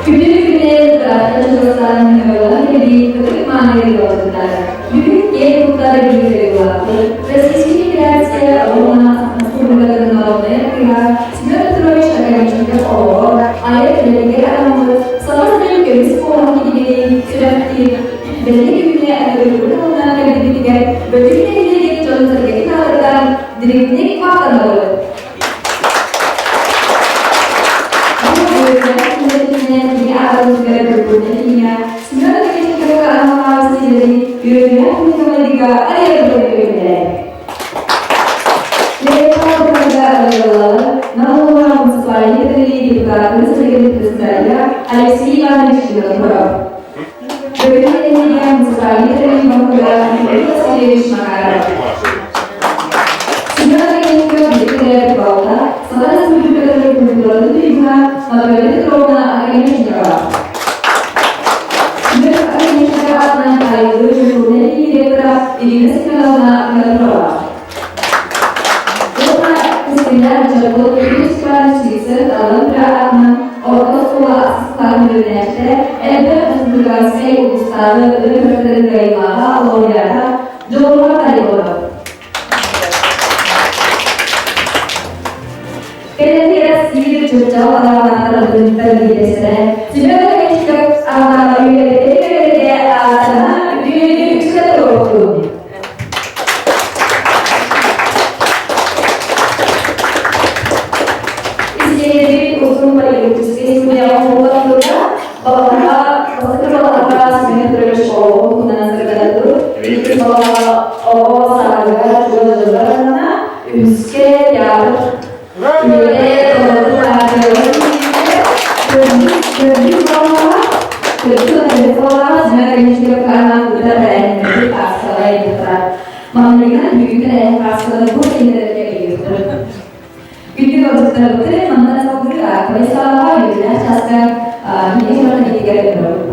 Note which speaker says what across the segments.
Speaker 1: Күнү-күнүнэн бырааттар дьылыстаан кэлии ытык мааны ыалдьыттар. Бүгүн киэн туттар биһиги Российскай Федерация уонна Республикатын народнай артыыһа Семен Петрович Оконешников олоҕор айар үлэтигэр анаммыт Саха сирин көмүс куолаһын кинигэтин сүрэхтиир бэлиэ күҥҥэ ыҥырыыбыт ылынан кэлбитигэр Бөтүҥ нэһилиэгин дьонун-сэргэтин аатыттан дириҥник махтанабыт. Алексей Иванович Винокуров. Бүгүн муниципальный тэрилтэ Васильевич Макаров. Семен Академика балта Саха Республикатын культуратын туйгуна Наталья Петровна Академичникова. Семен Академичникова атынан айылы культурный директора Ирина Семеновна Винокурова. Уонна Кристина Дьабыл Юрий Степанович Сивцев Алын атынан орто оскуола асыстаан үөрэнээччилэр элбэх республиканскай улуустааҕы ырыа күрэхтэрин кыайыылааҕа лауреата Дьолуоха Тарилова. Кэлэти Россия чыпчаал араҕанааттарыттан биирдэстэрэ Семен Академичков аҕанаҕа үйэлэргэ аатана үтүөнү үксэ туруохтун. Истиэнэбит устун политическай студияҕа оҥоһуллан балаһаҕа бастакы балаһаҕа Семен Петрович оҕо туһунан сырдатабыт. Иккис балаһаҕа оҕо сааһыгар чугас дьоннор үһүскэ театр үлэтэ толору таһаарыыларын төрдүс балаһаҕа төрдүс балаһаҕа Семен Академическай анаан ыытар тэрээһиннэрбит аахсыйалар ыйбыттара. Манныгынан бүгүҥҥү тэрээһин аахсыйалар бу иннилэргэ ыйыахтара. Күндү ыалдьыттарбытын манна салгыы актовай саалаҕа үөрүүлээх чааска киһи сүрэхтэниитигэр ыҥырабыт.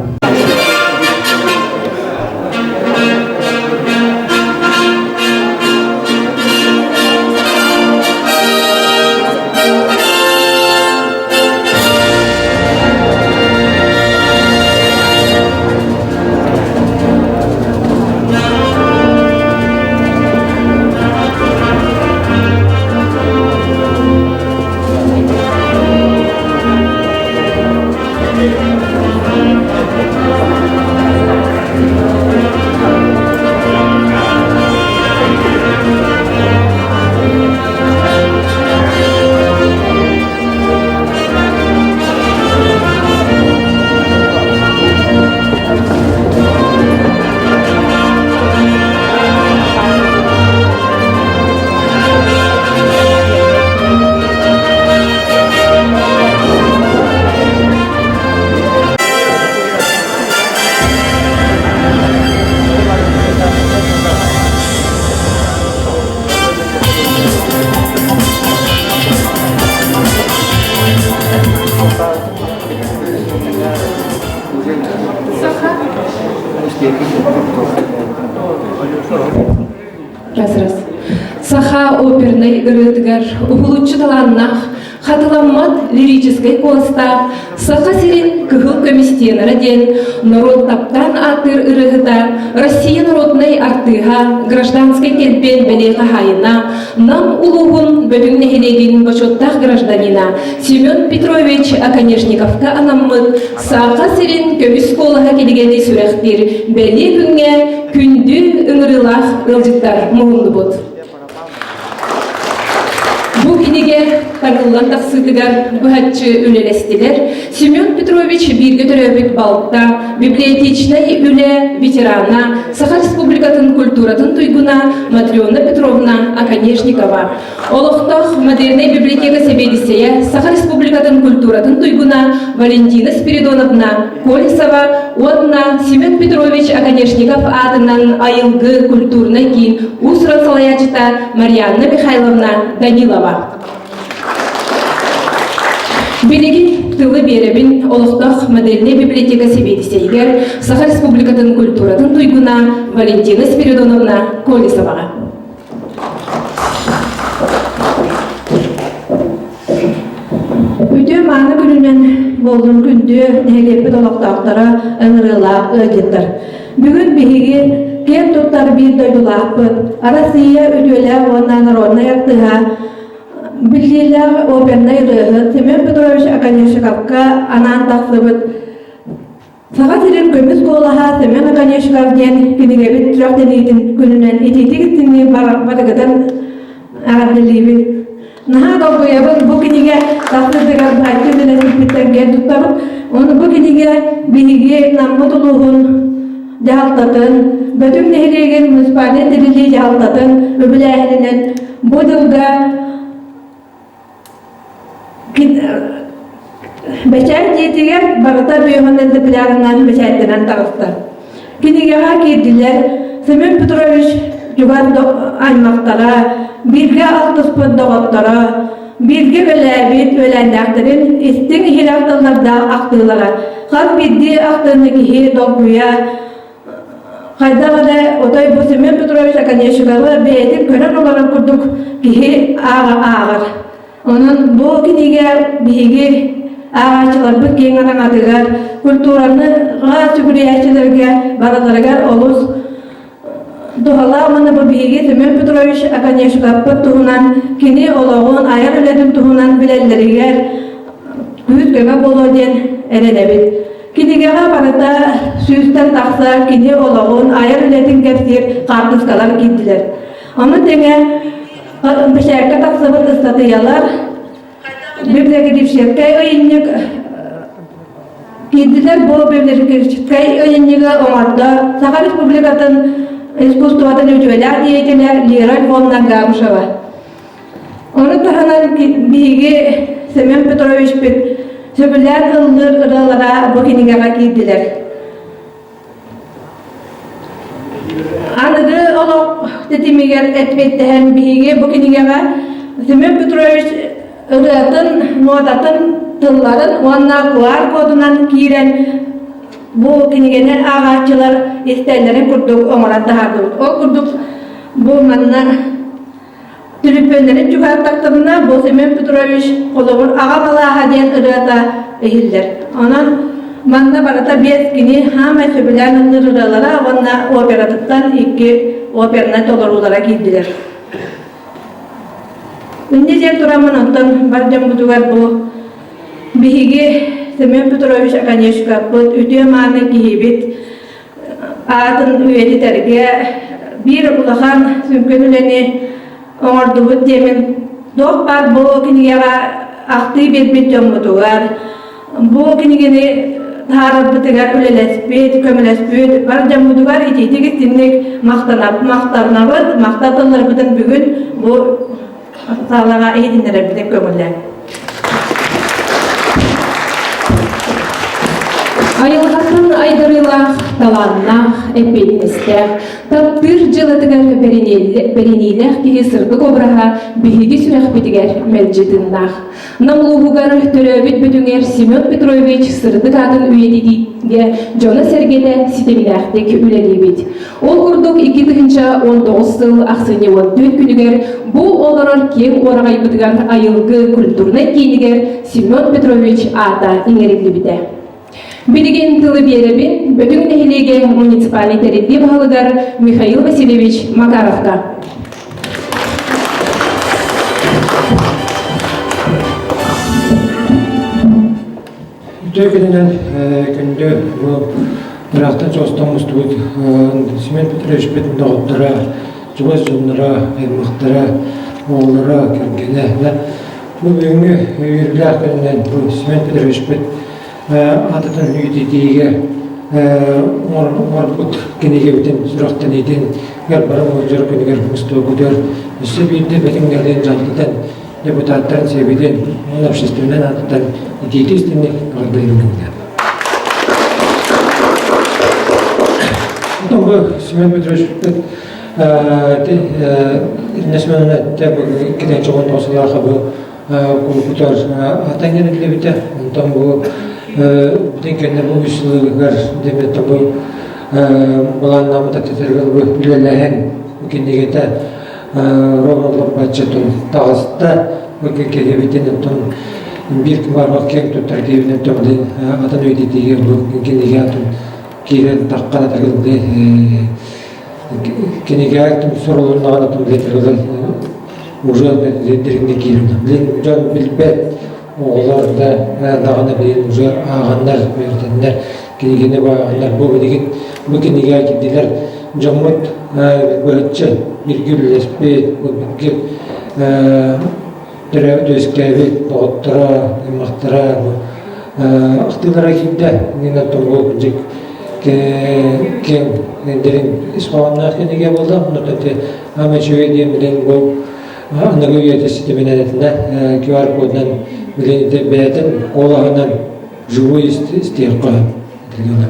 Speaker 2: Раз-раз. Саха опернай ырыатыгар уһулуччу талааннаах, хатыламмат лирическэй куоластаах Саха сирин кыһыл көмүс тенора диэн норуот таптаан ааттыыр ырыаһыта, Россия народнай артыыһа, гражданскай кэлбиэн бэлиэ хаһаайына, Нам улууһун Бөтүҥ нэһилиэгин бочуоттаах гражданина Семен Петрович Оконешниковка анаммыт Саха сирин көмүс куолаһа кинигэни сүрэхтиир бэлиэ күҥҥэ күндү ыҥырыылаах ыалдьыттар муһуннубут. Бу кинигэ таҥыллан тахсыытыгар быһаччы үлэлэстилэр Семен Петрович бииргэ төрөөбүт балта, библиотечнай үлэ ветерана, Саха Республикатын культуратын туйгуна Матрена Петровна Оконешникова, олохтоох модельнай библиотека сэбиэдиссэйэ, Саха Республикатын культуратын туйгуна Валентина Спиридоновна Колесова уонна Семен Петрович Оконешников аатынан Айылгы культурнай киин уус-уран салайааччыта Марианна Михайловна Данилова. Билигин тылы биэрэбин олохтоох модельнай библиотека сэбиэдиссэйигэр Саха Республикатын культуратын туйгуна Валентина Спиридоновна Колесоваҕа.
Speaker 3: Үтүө мааны күнүнэн буоллун күндү нэһилиэкпит олохтоохторо, ыҥырыылаах ыалдьыттар. Бүгүн биһиги киэн туттар биир дойдулаахпыт, Арассыыйа үтүөлээх уонна народнай артыыһа, биллиилээх опернай ырыаһыт Семен Петрович Оконешниковка анаан тахсыбыт Саха сирин көмүс куолаһа Семен Оконешников диэн кинигэбит сүрэхтэниитин күнүнэн итиитик истиҥник барыгытын эҕэрдэлиибин. Наһаа долгуйабын бу кинигэ тахсыытыгар быһаччы үлэлэспиппиттэн киэн туттабын. Ону бу кинигэ биһиги Наммыт улууһун дьаһалтатын, Бөтүҥ нэһилиэгин муниципальнай тэриллии дьаһалтатын үбүлээһининэн бу дьылга Бэчээт дьиэтигэр барыта бүөҕүн экземплярынан бэчээттэнэн таҕыста. Кинигэҕэ киирдилэр Семен Петрович чугас аймахтара, бииргэ алтыспыт доҕотторо, бииргэ үлэлээбит үөлээннээхтэрин истиҥ иһирэх тыллардаах ахтыылара хас биирдии ахтыыны киһи долгуйа Хайдах эрэ отой бу Семен Петрович Оконешниковы бэйэтин көрөн олорор курдук киһи ааҕар. Онон бу кинигэ биһиги ааҕааччыларбыт киэҥ араҥатыгар, культураны сүгүрүйээччилэргэ барыларыгар олус туһалаах уонна бу биһиги Семен Петрович Оконешниковпыт туһунан кини олоҕун, айар үлэтин туһунан билэллэригэр күүс-көмө буолуо диэн эрэнэбит. Кинигэҕэ барыта сүүстэн тахса кини олоҕун, айар үлэтин кэпсиир хаартыскалар киирдилэр. Ону тэҥэ бэчээккэ тахсыбыт ыстатыйалар, библиографическай ыйынньык киирдилэр. Бу библиографическай ыйынньыгы оҥордо Саха Республикатын искусствотын үтүөлээх деятелэ Лира Львовна Габышева. Ону таһынан биһиги Семен Петровичпыт сөбүлээн ыллыыр ырыалара бу кинигэҕэ киирдилэр. Аныгы олох тэтимигэр эппиэттэһэн биһиги бу кинигэҕэ Семен Петрович ырыатын, нуотатын, тылларын уонна QR-кодунан киирэн бу кинигэни ааҕааччылар истэллэрин курдук оҥорон таһаардыбыт. Ол курдук бу манна Түлүпүөннэрин чугаһаттахтарына, бу Семен Петрович холобур Аҕа балааһа диэн ырыата иһиллэр. Онон манна барыта биэс кини хаамай сөбүлээн ыллыыр ырыалара уонна оператыттан икки опернай толоруулара киирдилэр. Инньэ диэн тураммын онтон бар дьоммутугар бу биһиги Семен Петрович Оконешниковпыт үтүө-мааны киһибит аатын үйэтитэргэ биир улахан сүҥкэн үлэни оҥордубут диэмин туох баар бу кинигэҕэ ахтыы биэрбит дьоммутугар бу кинигэни таһаарарбытыгар үлэлэспит, көмөлөспүт бар дьоммутугар итиитик истинник махтанабыт, махтал тылларбытын бүгүн бу саалаҕа иһитиннэрэрбитин көҥүллээн.
Speaker 2: Айылҕатын айдарыылаах, талааннаах, эппиэтинэстээх, таптыыр дьыалатыгар бэриниилээх киһи сырдык обраһа биһиги сүрэхпитигэр мэлдьи тыыннаах. Нам улууһугар төрөөбүт Бөтүҥэр Семен Петрович сырдык аатын үйэтитиигэ дьоно-сэргэтэ ситимнээхтик үлэлиибит. Ол курдук 2019 сыл ахсынньы 14 күнүгэр бу олорор киэҥ уораҕайбытыгар Айылгы культурнай киинигэр Семен Петрович аата иҥэриллибитэ. Билигин тылы биэрэбин Бөтүҥ нэһилиэгэ муниципальнай тэриллии баһылыгар Михаил Васильевич Макаровка.
Speaker 4: Үтүө күнүнэн күндү бу ыраахтан чугастан мустубут Семен Петровичпыт доҕотторо, чугас дьонноро, аймахтара, оҕолоро, кэргэнэ. Бу бүгүҥҥү үөрүүлээх күнүнэн бу Семен Петровичпыт аатытын үйэтитиигэ оҥорбут кинигэбитин сүрэхтэниитин бары дьоро күнүгэр мустубутугар өссө биирдэ бэтиҥнэрин дьалтытан депутаттарын сэбиэтин уонна общественнай аатыттан итиитик истиҥник эҕэрдэлиибин. Оттон бу Семен Петрович Ирина Семеновна эттэ бу иккитинчи уон сыллаахха бу кулукутар атан иҥэриллибитэ. Онтон бу бүтүн кэннэ бу үс сылыгар дэмэтэ бу былааннааммыт атытыргар бу үлэлэһэн кинигэтэ Роман Лоппаччытын таҕыста. Бу киһибитин оттон Биир барбах киэҥ туттар киһибинэн төбөтүн атын үйэтитиигэ бу кинигэ атын киирэн таххан атыргылды кинигэ сурулуннаҕына атын билетиргылы уже дириҥник киирин. Билин дьон билбэт оҕолор да даҕаны билин уже ааҕаннар үөрэтэннэр кинигэни бааҕаннар бу билигин бу кинигэ кирдилэр дьоммут быһаччы бииргэ үлэлэспит бу бииргэ төрөөбүт үөскээбит доҕотторо аймахтара бу ахтыылара киирдэ мин оттон бу кырдьык киэҥ дириҥ ис хоһоонноох кинигэ буолла онно ама үчүгэй диэн билин бу аныгы үйэтэ ситиминэн этинэ QR-кодунан билин бэйэтин куолаһынан живой истиэххэ этилгэнэ.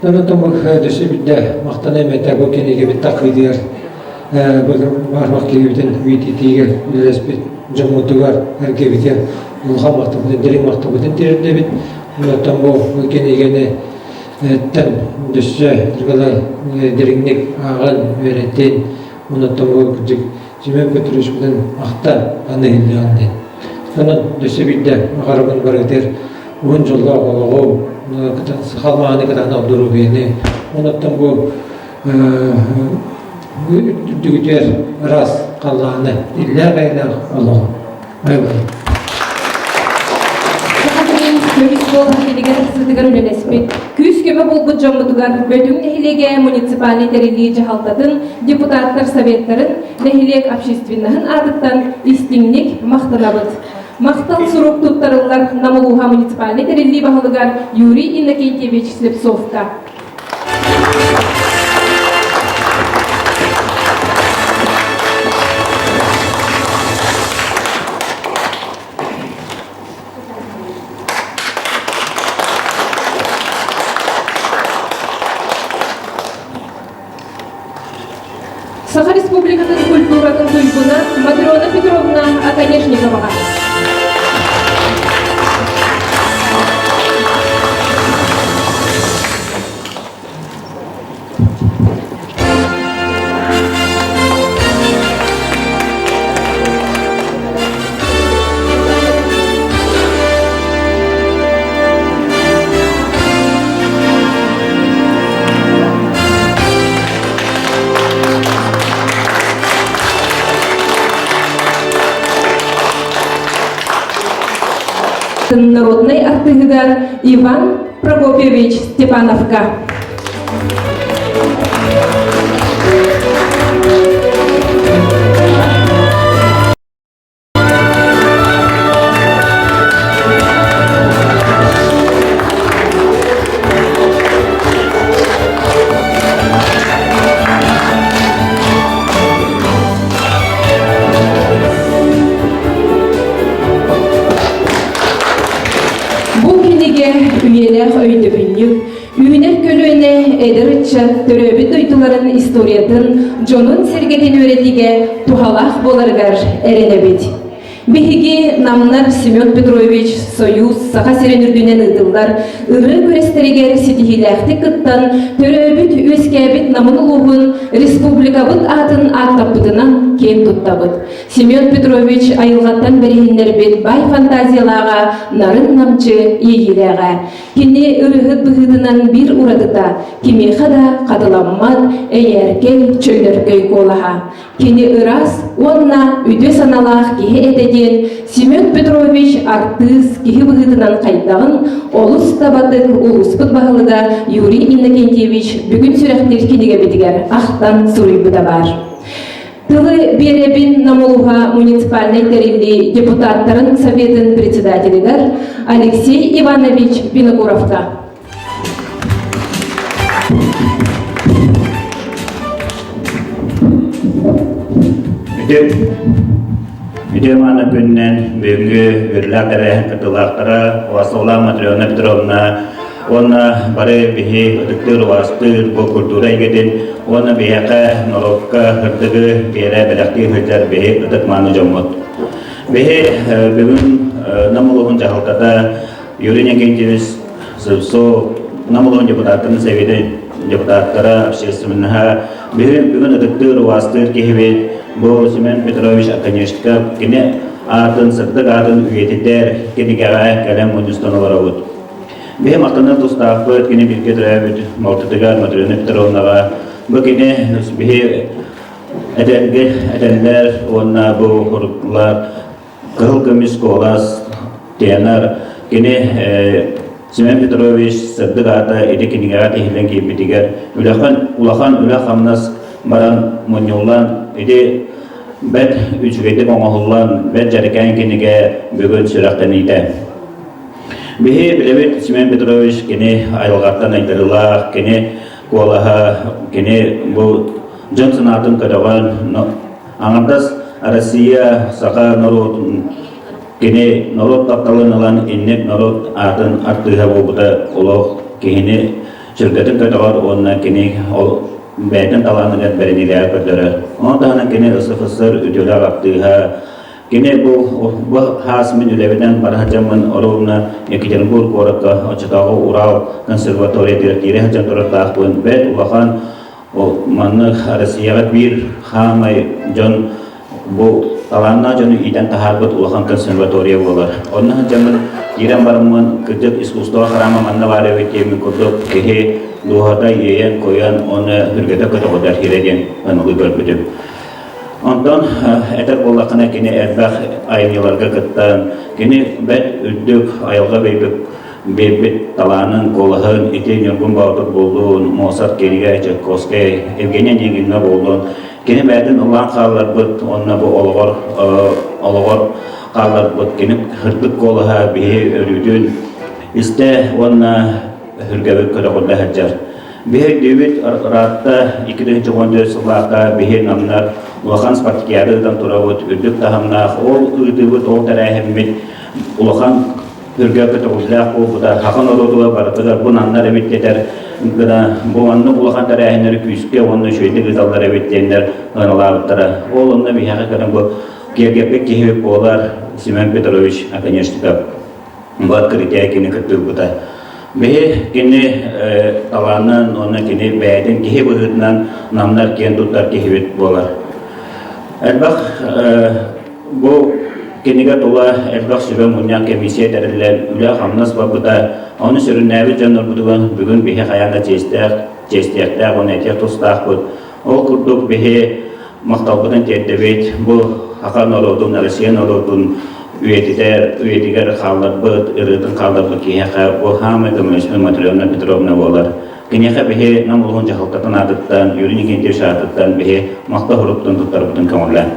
Speaker 4: Онон бу дөссө бирдэ махтана эмэтэ бу кинигэбит такыытыгар баарбах киһибитин үйэтитиигэ үлэлэспит дьоммутугар эргэбитигэр улахан махталбытын дириҥ махталбытын тиэрдэбит. Онтон бу кинигэни тэн дөссө дириҥник ааҕан үөрэтин онтон бу кырдьык Семен Петровичпытын ахта аны иһиллэҕин диэн. Онон дөссө биирдэ аҕарабын барытыгар уһун дьоллоох олоҕу, халлааны кытаанах доруобуйаны, онуттан бу үрдүгүтүгэр ыраас халлааны иллээх-эйэлээх олоҕу. Айбай.
Speaker 2: Саха сирин көмүс буолар кинигэ тахсыытыгар үлэлэспит, күүс-көмө буолбут дьоммутугар Бөтүҥ нэһилиэгэ муниципальнай тэриллии дьаһалтатын, депутаттар советтарын, нэһилиэк общественноһын аатыттан истиҥник махтанабыт. Махтал сурук туттарыллар Нам улууһа муниципальнай тэриллии баһылыгар Юрий Иннокентьевич Слепцовка. Саха Республикатын культуратын туйгуна Матрена Петровна Оконешниковаҕа. Народнай артыыһыгар Иван Прокопьевич Степановка. Бу кинигэ үйэлээх өйдөбүнньүк, үүнэр көлүөнэ эдэр ыччат төрөөбүт дойдуларын историятын, дьонун-сэргэтин үөрэтиигэ туһалаах буоларыгар эрэнэбит. Биһиги Намнар Семен Петрович Союз Саха сирин үрдүнэн ыытыллар ырыа күрэстэригэр ситиһиилээхтик кыттан, төрөөбүт, үөскээбит Намын улууһун республикабыт аатын ааттаппытынан киэн туттабыт. Семен Петрович айылҕаттан бэриһиннэрбит баай фантазиялааҕа, нарын-намчы иэйиилээҕэ. Кини ырыһыт быһыытынан биир уратыта, кимиэхэ да хатыламмат, эйээркэй, чөллөркөй куолаһа. Кини ыраас уонна үтүө санаалаах киһи этэ диэн Семен Петрович артыыс киһи быһыытынан хайдаҕын олус табатык улууспут баһылыга Юрий Иннокентьевич бүгүн сүрэхтиир кинигэбитигэр ахтан суруйбута баар. Тылы биэрэбин Нам улууһа муниципальнай тэриллии депутаттарын советын председателигэр Алексей Иванович Винокуровка.
Speaker 5: Үтүө мааны күнүнэн бүгүҥҥү үөрүүлээх тэрээһин кыттыылаахтара Василана Матрена Петровна уонна бары биһи ытыктыыр убаастыыр бу культура эйгэтин уонна биһиэхэ норуокка сырдыгы биэрэ бэлэхтии сылдьар биһи ытык мааны дьоммут. Биһи бүгүн Нам улууһун дьаһалтата Юрий Никитич Сывцов, Нам улууһун депутаттарын Советын депутаттара, общественноһа бүгүн бүгүн ытыктыыр, убаастыыр киһибит бу Семен Петрович Оконешников кини. аатын, сырдык аатын үйэтитэр кинигэҕэ кэлэн мунньустан олоробут. Биһи махтанар тустаахпыт, кини бииргэ төрөөбүт балтытыгар Матрена Петровнаҕа бу кини биһи этэргэ этэллэр уонна бу уруклар Кыһыл көмүс куолас тенор кини Семен Петрович сырдык аата ити кинигэҕэ тиһиллэн киирбитигэр үлэхэн улахан үлэ-хамнас баран мунньуллан ити бэрт үчүгэйдик оҥоһуллан бэрт дьэрэкээн кинигэ бүгүн сүрэхтэниитэ. Биһи билэбит Семен Петрович кини айылҕаттан айдарыылаах, кини куолаһа, кини бу дьон санаатын көтөҕөн Аҥардас Россия саха норуотун кини норуот тапталын ылан инник норуот аатын артыыһа буолбута олох киһини сүргэтин көтөҕөр уонна кини ол бэйэтин талааныгар бэриниилээҕи көрдөрөр. Ону таһынан кини СФСР үтүөлээх артыыһа кини бу бу хаас мин үлэбинэн бара сылдьаммын оруобуна Екатеринбург куоракка оччотооҕу Урал консерваториятыгар киирэ сылдьан турардаахпын бэрт улахан Ол маннык Россияҕа биир хаамай дьон бу талааннаах дьону иитэн таһаарбыт улахан консерватория буолар. Онно сылдьаммын киирэн бараммын кырдьык искусство храма манна баар эбит диэммин курдук киһи дууһата иэйэн-куйан уонна үргэтэ көтөҕүллэр сирэ диэн аныгы көрбүтүм. Онтон этэр буоллаххына кини элбэх айымньыларга кыттан, кини бэрт үрдүк айылҕа биэрбит биэрбит талаанын, куолаһын ити Ньургун Боотур буоллун, Моцарт кинигэ, Чайковскай, Евгений Онегиҥҥа буоллун, кини бэйэтин ыллаан хаалларбыт уонна бу олоҕор олоҕор хаалларбыт кини сырдык куолаһа биһи өрүүтүн истэ уонна өһүргэбит көтөҕүллэ сылдьар. Биһи өйдүүбүт ыраатта 2014 сыллаахха биһи намнар улахан спартакиада ыытан турабыт, үрдүк таһымнаах ол ыытыыбыт, ол тэрээһиммит улахан Үргэ көтөҕүллээх буолбута саха норуотугар барытыгар бу намнар эбит дэтэр гына бу маннык улахан тэрээһиннэри күүскэ уонна үчүгэйдик ыыталлар эбит диэннэр ыаналаабыттара. Ол онно биһиэхэ кэлэн бу киэргэппит киһи буолар Семен Петрович Оконешников бу открытие кини кыттыылбыта. Биһи кини талаанынан уонна кини бэйэтин киһи быһыытынан намнар киэн туттар киһибит буолар. Элбэх Бу кинигэ тула элбэх сүбэ мунньах комиссия тэриллэн үлэ-хамнас барбыта, ону сүрүннээбит дьоннорбутугар бүгүн биһи хайаан да чиэстээх, чиэстиэхтээх уонна этиэх тустаахпыт. Ол курдук биһи махталбытын тиэрдэбит бу саха норуотун, Россия норуотун үйэтитэр, үйэтигэр хаалларбыт, ырыатын хаалларбыт киһиэхэ бу хаамай көмөлөспүт Матрена Петровна буолар. Киниэхэ биһи Нам улууһун дьаһалтатын аатыттан, Юрий Никитич аатыттан биһи махтал суруктун туттарбытын көҥүллээн.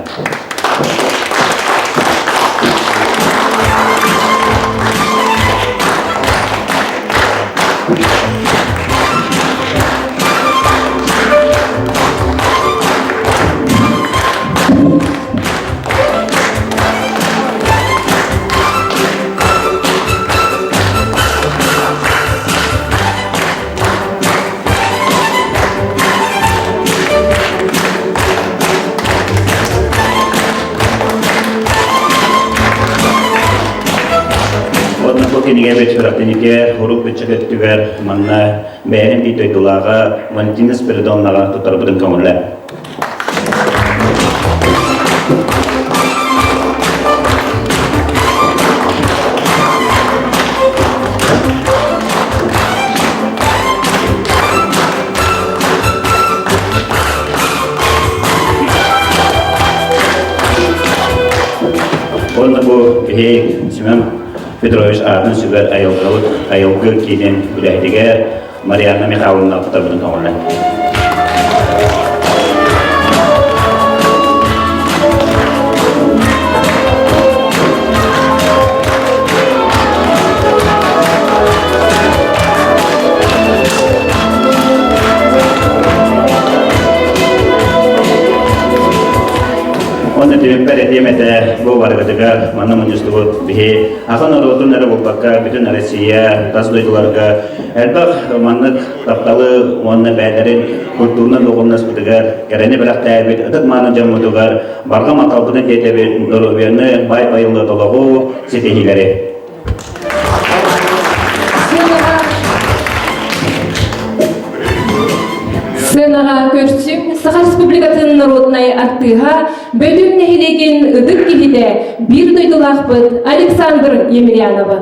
Speaker 5: Уонна бу кинигэбит сүрэхтэниитигэр урук бүччүк өттүгэр манна бэйэни биир дойдулааҕа Валентина Спиридоновнаҕа туттарбытын көҥүллээ. Уонна бу биһи Семен Петрович аатын сүгэр айылгыбыт айылгы киинин үлэһитигэр Марианна Михайловна кутарбытын көҕүллэн. Онно түмүкпэр этиэм этэ, бу барыгытыгар манна мунньустубут биһи ахан норуотун эрэ буолбакка бүтүн Россия тас дойдуларга Элбэх маннык тапталы уонна бэйэлэрин культурнай духовнаспытыгар кэрэни бэлэхтээбит ытык-мааны дьоммутугар барҕа махталбытын тиэрдэбит, доруобуйаны, баай байыллы толоҕу, ситиһиилэри!
Speaker 2: Сценаҕа көрсүҥ Саха Республикатын народнай артыыһа, Бөтүҥ нэһилиэгин ытык киһитэ, биир дойдулаахпыт Александр Емельянова.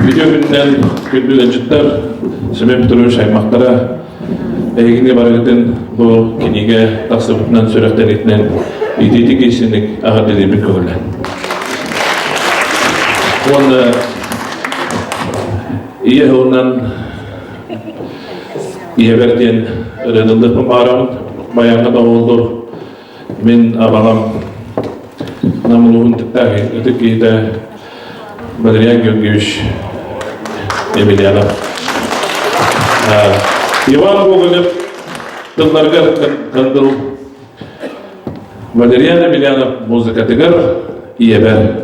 Speaker 6: Үтүө күнүнэн күндү ыалдьыттар, Семен Петрович аймахтара, эһигини барыгытын бу кинигэ тахсыбытынан сүрэхтэниитинэн итиитик истиҥник эҕэрдэлиирбин көҥүллээн. Уонна ийэ сылынан ийэбэр диэн ырыаныллыахпын баҕарабын. Баяҥҥа доҕуһуллур мин абаҕам Нам улууһун тыктаах ытык киһитэ Валериан Георгиевич Емельянов. Иван Гоголев тылларыгар кындыл Валериан Емельянов музыкатыгар ийэбэр.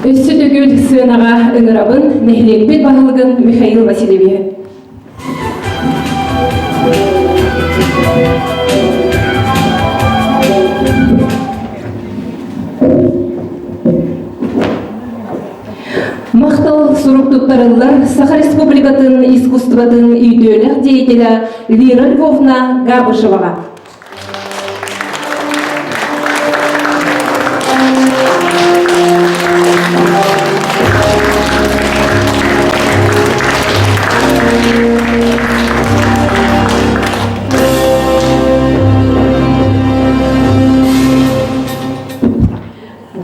Speaker 2: Өссө төгүл сыанаҕа ыҥырабын нэһилиэкпит баһылыгын Михаил Васильевиһы. Махтал сурук туттарыллар Саха Республикатын искусствотын үтүөлэх деятеля Лира Львовна Габышеваҕа.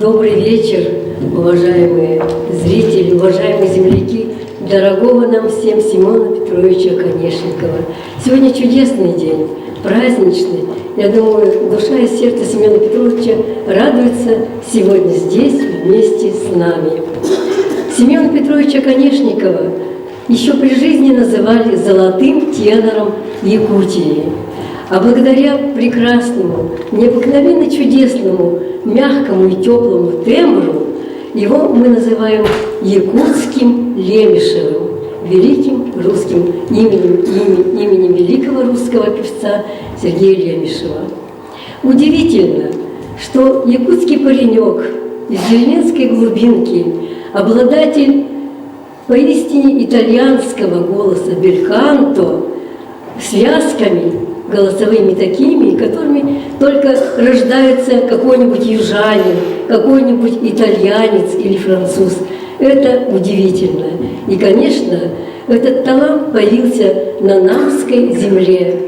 Speaker 7: Добрый вечер, уважаемые зрители, уважаемые земляки, дорогого нам всем Симона Петровича Конешникова. Сегодня чудесный день, праздничный. Я думаю, душа и сердце Семена Петровича радуются сегодня здесь вместе с нами. Семена Петровича Конешникова еще при жизни называли золотым тенором Якутии. А благодаря прекрасному, необыкновенно чудесному, мягкому и теплому тембру его мы называем якутским Лемешевым, великим русским именем, именем, именем великого русского певца Сергея Лемешева. Удивительно, что якутский паренек из деревенской глубинки, обладатель поистине итальянского голоса бельканто, связками голосовыми такими, которыми только рождается какой-нибудь южанин, какой-нибудь итальянец или француз. Это удивительно. И, конечно, этот талант появился на Намской земле.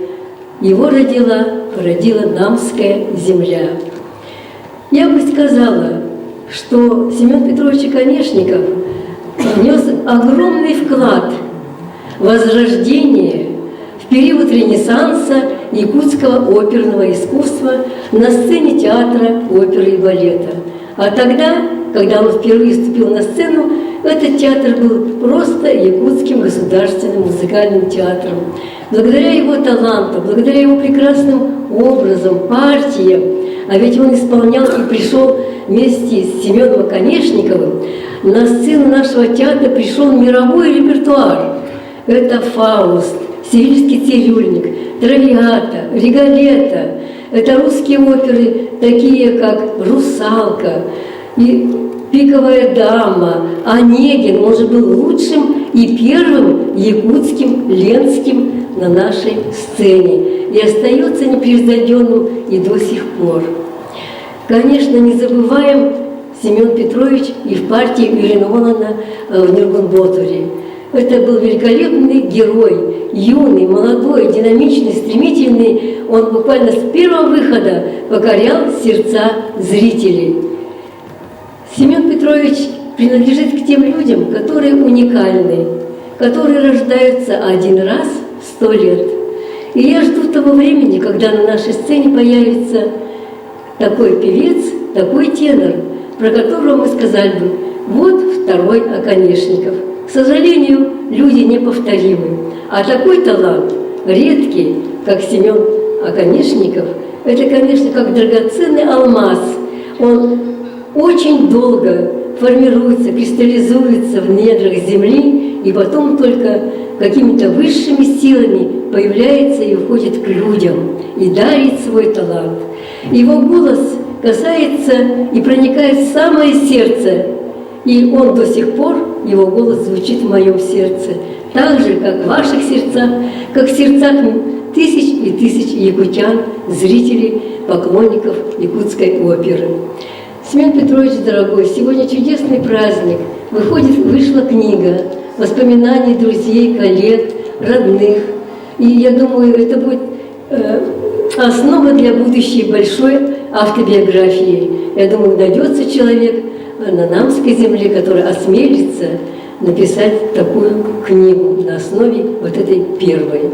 Speaker 7: Его родила, породила Намская земля. Я бы сказала, что Семен Петрович Конешников внес огромный вклад в возрождение в период Ренессанса якутского оперного искусства на сцене театра, оперы и балета. А тогда, когда он впервые ступил на сцену, этот театр был просто Якутским государственным музыкальным театром. Благодаря его таланту, благодаря его прекрасным образам, партиям, а ведь он исполнял и пришел вместе с Семеном Оконешниковым, на сцену нашего театра пришел мировой репертуар. Это «Фауст», «Севильский цирюльник», «Травиата», «Риголетто». Это русские оперы, такие как «Русалка» и «Пиковая дама», «Онегин». Он же был лучшим и первым якутским ленским на нашей сцене и остается непревзойденным и до сих пор. Конечно, не забываем Семен Петрович и в партии Юринонана в Нюргунботуре. Это был великолепный герой, юный, молодой, динамичный, стремительный. Он буквально с первого выхода покорял сердца зрителей. Семен Петрович принадлежит к тем людям, которые уникальны, которые рождаются один раз в сто лет. И я жду того времени, когда на нашей сцене появится такой певец, такой тенор, про которого мы сказали бы, вот второй Оконешников. К сожалению, люди неповторимы. А такой талант, редкий, как Семен Оконешников, это, конечно, как драгоценный алмаз. Он очень долго формируется, кристаллизуется в недрах земли, и потом только какими-то высшими силами появляется и уходит к людям, и дарит свой талант. Его голос касается и проникает в самое сердце, и он до сих пор, его голос звучит в моем сердце, так же, как в ваших сердцах, как в сердцах тысяч и тысяч якутян, зрителей, поклонников якутской оперы. Семен Петрович, дорогой, сегодня чудесный праздник. Выходит, вышла книга воспоминаний друзей, коллег, родных. И я думаю, это будет основа для будущей большой автобиографии. Я думаю, найдется человек на Намской земле, который осмелится написать такую книгу на основе вот этой первой.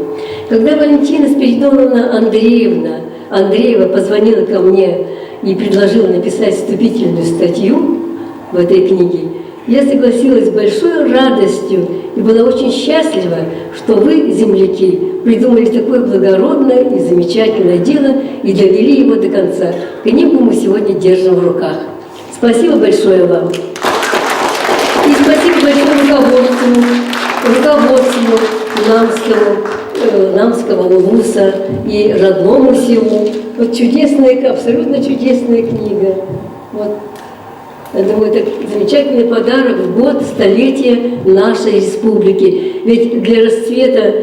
Speaker 7: Когда Валентина Спиридоновна Андреевна, Андреева позвонила ко мне и предложила написать вступительную статью в этой книге, я согласилась с большой радостью и была очень счастлива, что вы, земляки, придумали такое благородное и замечательное дело и довели его до конца. Книгу мы сегодня держим в руках. Спасибо большое вам. руководству, руководству Намскому, Намского улуса и родному селу. Вот чудесная, абсолютно чудесная книга. Вот. Я думаю, это замечательный подарок в год столетия нашей республики. Ведь для расцвета,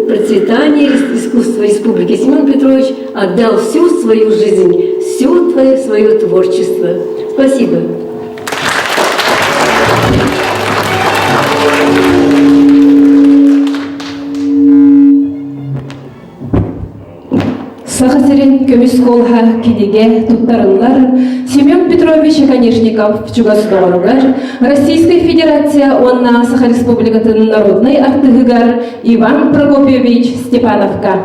Speaker 7: процветания искусства республики Семен Петрович отдал всю свою жизнь, все твое, свое творчество. Спасибо.
Speaker 2: Саха сирин көмүс куолаһа кинигэ туттарыллар Семен Петрович Оконешников чугас доҕоругар Российскай Федерация уонна Саха Республикатын народнай артыһыгар Иван Прокопьевич Степановка.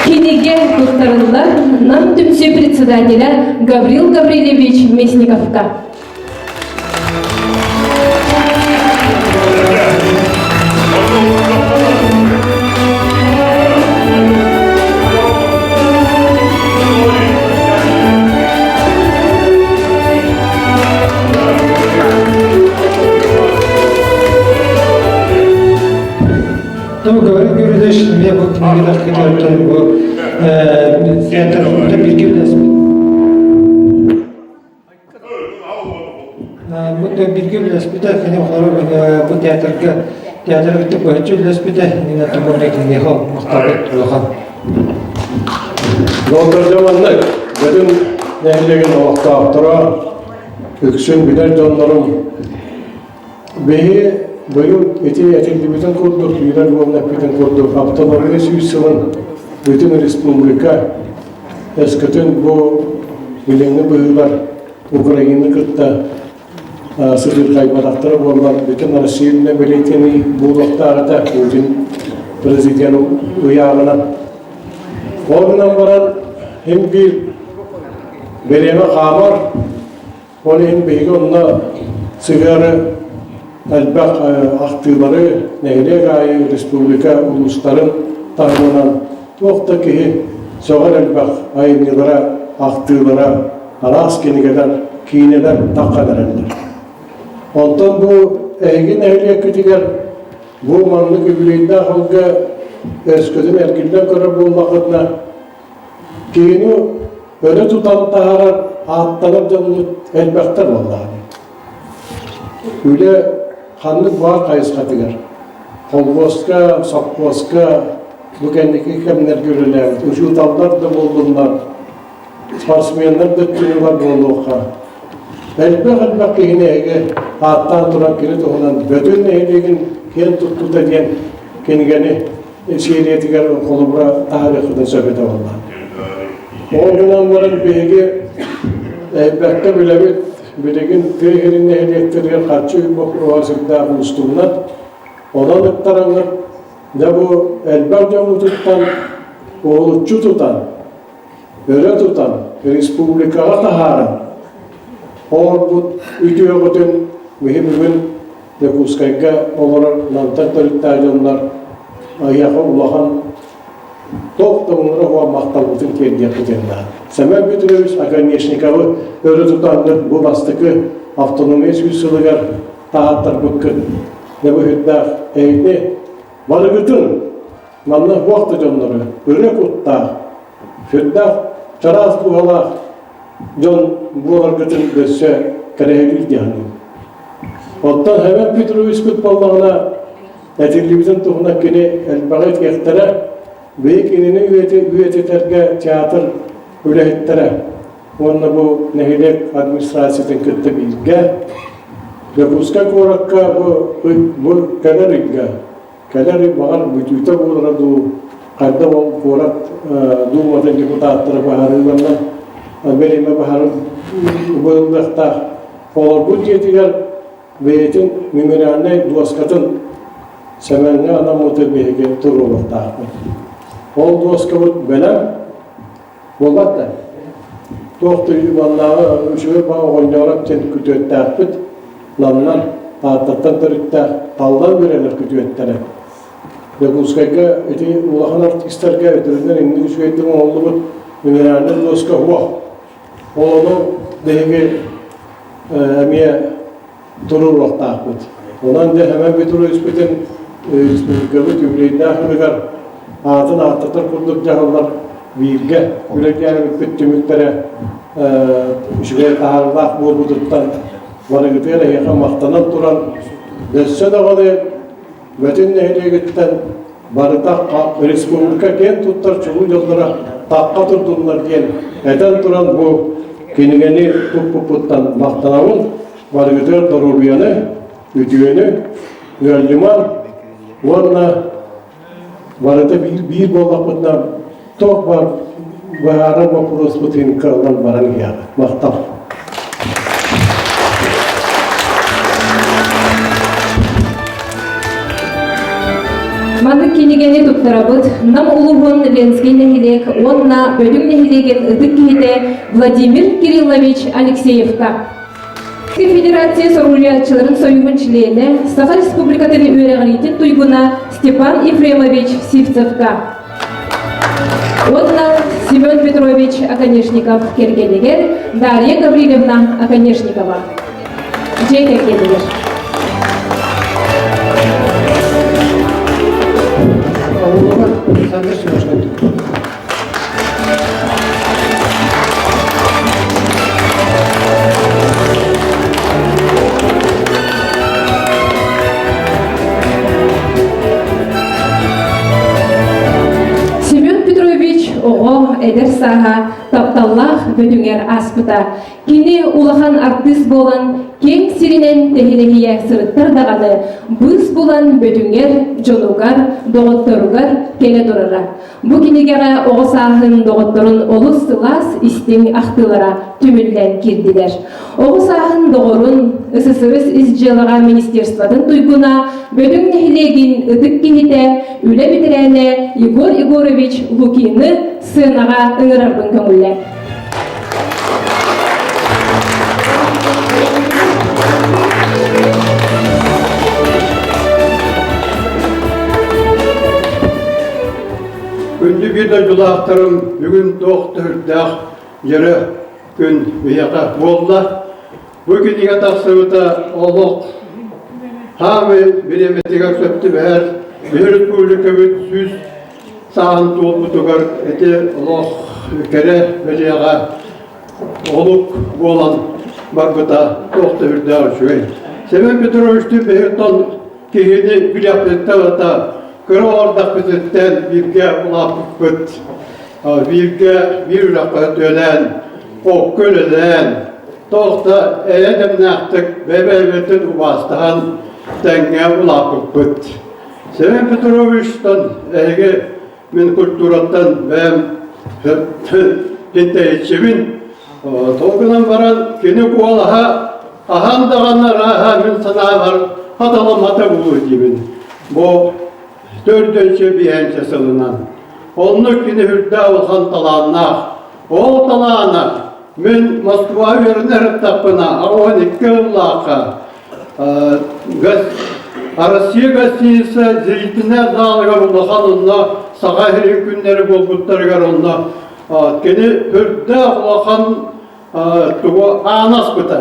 Speaker 2: Кинигэ туттарыллар Нам түмсүү председателя Гаврил Гаврильевич Мясниковка.
Speaker 4: Ну, говорю, говоришь, мне бу кинигэлэр кытары бу театр бирге билесмин. Бу бирге билеспите, кини олору бу театрга театр битте быһаччы билеспите, нина тумунна киниге махталбыт улахан.
Speaker 8: Долгордо маннык бүтүн нэһилиэгин олохтоохторо үксүн билэр дьоннорум Биһи быйыл ити этиллибитин курдук, үүнэр уонна эппитин курдук автономия сүүс сылын бүтүн республика өскөтүн бу билиҥҥи быһыылар Украинаны кытта сытыырхайбатахтара буоллар бүтүн Россия бэлиэтэнии буолуохтааҕыта Путин президент ыйааҕынан. Ол гынан баран син биир бириэмэ хаамар Ол иһин биһиги онно сыһыары элбэх ахтыылары нэһилиэк аайы республика улуустарын таһымынан туох да киһи сөҕөр элбэх айымньылара, ахтыылара, араас кинигэлэр, киинэлэр таххан эрэллэр. Онтон бу эһиги нэһилиэккитигэр бу маннык үбүлүөйдээх ылга өскөтүн эргиллэн көрөр буоллаххытына Киһини өрө тутан таһаарар ааттанар дьоммут элбэхтэр буоллаҕа. Үлэ ханнык баар хайысхатыгар холхуоска, сопхуоска бу кэнники кэмнэргэ үлэлээбит учууталлар да буоллуннар, спортсменнар да өттүнүгэр буолуохха. Элбэх-элбэх киһини эһиги ааттаан туран кини туһунан Бөтүн нэһилиэгин киэн туттуута диэн кинигэни сиэриэтигэр холобура таһаарыаххытын сөп этэ буолла. Ол гынан баран биһиги элбэххэ билэбит, билигин тыа иһирин нэһилиэктэригэр харчы боппуруоһа сүрдээх уустугунан, онон ыктараҥҥыт дьэ бу элбэх дьоммутуттан уһулуччу тутан, өрө тутан, республикаҕа таһааран оҥорбут үтүөҕүтүн биһи бүгүн Дьокуускайга олорор Намтан төрүттээх дьоннор эйиэхэ улахан туох да муҥура суох махталбытын тиэрдиэхпитин наада. Семен Петрович Оконешниковы өрө тутаҥҥыт бу бастакы автономия сүүс сылыгар таһааттарбыккыт дьэ бу сүрдээх эһигини барыгытын манна суох да дьоннору өрө куттаах, сүрдээх чараас дууһалаах дьон буоларгытын өссө кэрэһилиир дии саныыбын. Оттон Семен Петровичпыт буоллаҕына, этиллибитин туһунан кини элбэҕи этиэхтэрэ, биһи кинини үйэтитэргэ театр үлэһиттэрэ уонна бу нэһилиэк администрациятын кытта бииргэ Дьокуускай куоракка бу, бу кэлэр ыйга Кэлэр ый баҕар бүтүүтэ буолара дуу, хайдах ол куорат дууматын депутаттара быһаарыыларынан бириэмэ баһарын быһыллыахтаах. Олорбут дьиэтигэр бэйэтин мемориальнай дуоскатын Сэмэҥҥэ анаммыты биһиги туруоруохтаахпыт. Ол дуоскабыт бэлэм буолбат да. Туох да маннааҕы үчүгэй баҕа оҕонньоро диэн күтүөттээхпит Намнар. Тааттаттан төрүттээх Таллан Бүрэлэр күтүөттэрэ. Дьокуускайга ити улахан артистарга өтөрүнэн инник үчүгэйдик оҥоһуллубут мемориальнай дуоска суох. Ол ону биһиги эмиэ туруоруохтаахпыт. Онон дьэ Сэмэн Петровичпытын республикабыт юбилейдаах ылыгар аатын ааттатар курдук дьаһаллар бииргэ үлэлээбиппит түмүктэрэ үчүгэй таһаарыылаах буолбутуттан барыгытыгар эһиэхэ махтанан туран өссө даҕаны Бөтүн нэһилиэгиттэн барыта республика киэн туттар чулуу дьонноро тахха турдуннар диэн этэн туран бу кинигэни туппуппуттан махтанабын. Барыгытыгар доруобуйаны, үтүөнү, ыалдьыман уонна барыта биир, биир буоллахпытына туох бар быһаарар боппуруоспутун кыаллан баран иһиэҕэ. Махтал.
Speaker 2: Маннык кинигэни туттарабыт Нам улууһун Ленскэй нэһилиэк уонна Бөтүҥ нэһилиэгин ытык киһитэ Владимир Кириллович Алексеевка. Федерация соруйааччыларын союһун чилиэнэ, Саха Республикатын үөрэҕириитин туйгуна Степан Ефремович Сивцевка. Уонна Семен Петрович Оконешников кэргэнигэр Дарья Гаврильевна Оконешникова. Дьиэ кэргэнигэр. Семен Петрович оҕо эдэр сааһа тапталлаах бөтүҥэр ааспыта. Кини улахан артыыс буолан киэҥ сиринэн тэһилэһийэ сырыттар даҕаны быыс булан бөтүҥэр, дьонугар, доҕотторугар кэлэ турара. Бу кинигэҕэ оҕо сааһын доҕотторун олус сылаас истиҥ ахтыылара түмүллэн киирдилэр. Оҕо сааһын доҕорун, СССР ис дьыалаҕа министерствотын туйгуна, Бөтүҥ нэһилиэгин ытык киһитэ, үлэ бэтэрээнэ Егор Егорович Лукины сыанаҕа ыҥырарбын көҥүллээ.
Speaker 9: Күндү биир дойдулаахтарым бүгүн туох төрүттээх дьөрө күн биһиэхэ буолла. Бу кинигэ тахсыбыта олох хаамыы бириэмэтигэр сөп түбэһэр. Биһи республикабыт 100 сааһын туолбутугар ити олох кэрэ бэлиэҕэ олук буолан барбыта туох да үрдээх үчүгэй. Семен Петровичтыын биһиги киһини билиэхпититтэн ата кыра олордохпутуттан бииргэ улааппыппыт, бииргэ биир үрэххэ түөлээн, окко үлэлээн, туох да эйэ дэмнээхтик бэйэ-бэйэбитин убаастаһан тэҥҥэ улааппыппыт. Семен Петровичтан эһиги мин культураттан бэйэм тэйиччибин. Ол гынан баран кини куолаһа Аһаан даҕаны арааһа мин санаабар хатыламмата буолуо диибин. Бу төрдүнчэ биэһэнчэ сылынан. Онно кини үрдээх улахан талааннаах. Ол талаана мин Москва үөрэнэ сыттахпына 12 сыллаахха Россия гостиница зрительнай залыгар улахан онно Саха сирин күннэри буолбуттарыгар онно кини үрдээх улахан тугу аан аспыта.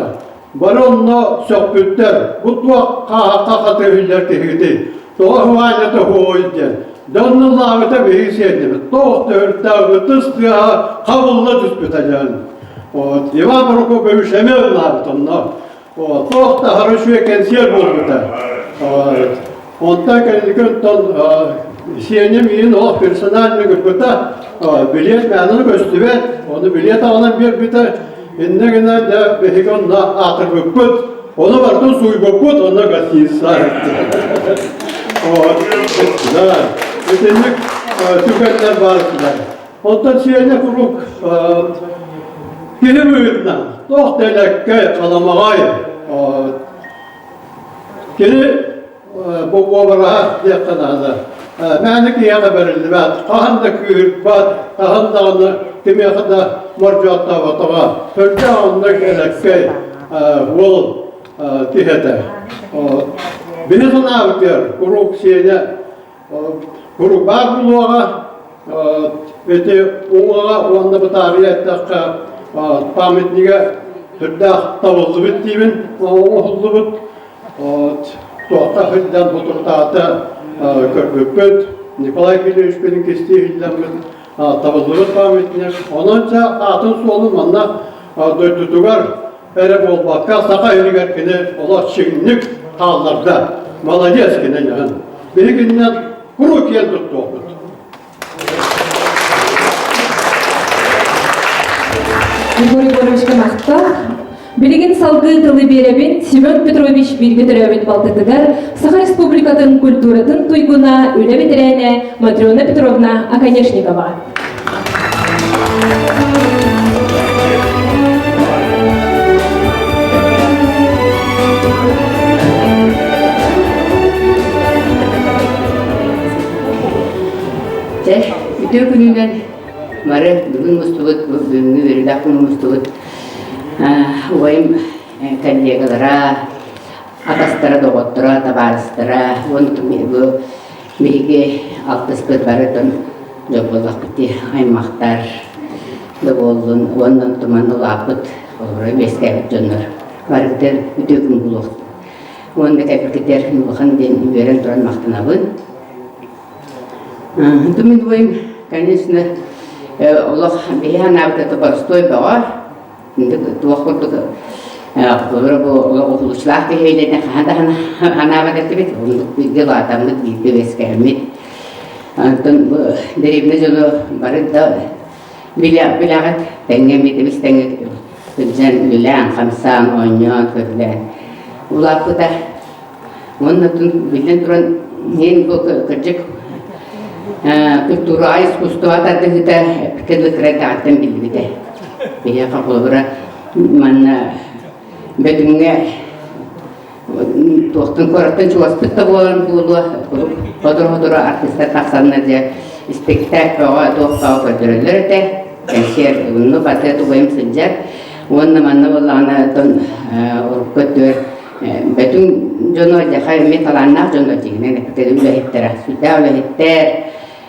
Speaker 9: Бары онно сөхпүттэр. Бу туох хааһахха хатыһыллар киһигитий? Тоҕо Ванята хуой диэн. Дьонну лаабыта биһиги сиэннибит. Туох төһүртээх ытыс тыаһа хабылла түспүтэ дьон. Вот. Иван Прокопьевич эмиэ ыллаабыт онно. Туох да хорошо кэнсиэр буолбута. Онтон кэнники оттон сиэним иин олох персональный гыппыта, билиэт мээнэ көстүбэт, ону билиэт аҕалан биэрбитэ, иннэ гына дьэ биһиги онно аатырбыппыт, ону барытын сууйбуппут, онно гостиница. Вот, да, итинник түгэннэр баар этилэр. Онтон сиэнэ куруук киһи быһыытынан туох да элэккэй, халамаҕай кини бу уобараһа диэххэ наада. Мээнэ киһиэхэ бэриллибэт, хаһан да кыыһырбат, хаһан даҕаны кимиэхэ да мордьооттооботоҕо. Төрдө оннук элэккэй уол. киһи этэ. Биһи санаабытыгар куруук сиэнэ куруук баар буолуоҕа, ити уҥуоҕа уонна бытаарыйа эттэххэ памятнига сүрдээх табыллыбыт диибин оҥоһуллубут. Туохха сылдьан соторутааҕыта көрбүппүт, Николай Кирилловичпытын кистии сылдьаммыт табыллыбыт памятник. Онон чэ аатын-суолун манна дойдутугар эрэ буолбакка, Саха сиригэр кини олох чиҥник хаалларда. Молодец кини дьаһан. Биһи кининэн куруук киэн туттуохпут.
Speaker 2: Егор Егоровичка махтал. Билигин салгыы тылы биэрэбин Семен Петрович бииргэ төрөөбүт балтытыгар Саха Республикатын культуратын туйгуна, үлэ бэтэрээнэ Матрена Петровна Оконешникова.
Speaker 10: Чэ, үтүө күнүнэн бары бүгүн мустубут, бүгүҥҥү үөрүүлээх күн мустубут убайым коллегалара, атастара, доҕотторо, табаарыстара, уонна бу биһиги алтыспыт барытын дьон буоллахпыт дии, аймахтар да буоллун, уонна туман улааппыт, олоро үөскээбит дьоннор барыта үтүө күн буолуохтун. Уонна кэлбиккитигэр улахан диэн үөрэн туран махтанабын. Мин убайым, конечно, олох биһи санаабыт это боростуой бөҕө. Туох курдук холобура бу олох уһулуччулаах киһи үлэтин хаһан да санаабат этибит. Оннук бииргэ улаатаммыт, бииргэ үөскээммит. Онтон бу дэриэбинэ дьоно бары да билэҕит, тэҥҥэ эмиэ тэҥҥэ сылдьан үлэлээн, хамсаан, оонньоон, көрүлээн улааппыта. Уонна биллэн туран, иһин бу кырдьык культураҕа искусствоҕа тардыһыыта эппиккэ дылы кыра эрдэҕиттэн биллибитэ. Биһиэхэ холобура манна Бөтүҥҥэ туохтан куораттан чугаспыт да буолан буолуо, сотору-сотору артыыстар тахсаннар дьэ испэктээк бөҕө туох бөҕө көрдөрөллөр этэ. Кэнсиэр онно батыа тугайым сылдьар. Уонна манна буоллаҕына оттон урукку өттүгэр Бөтүҥ дьоно дьаха эмиэ талааннаах дьоно дьиҥинэн эппитэ үлэһиттэрэ, сүрдээх үлэһиттэр,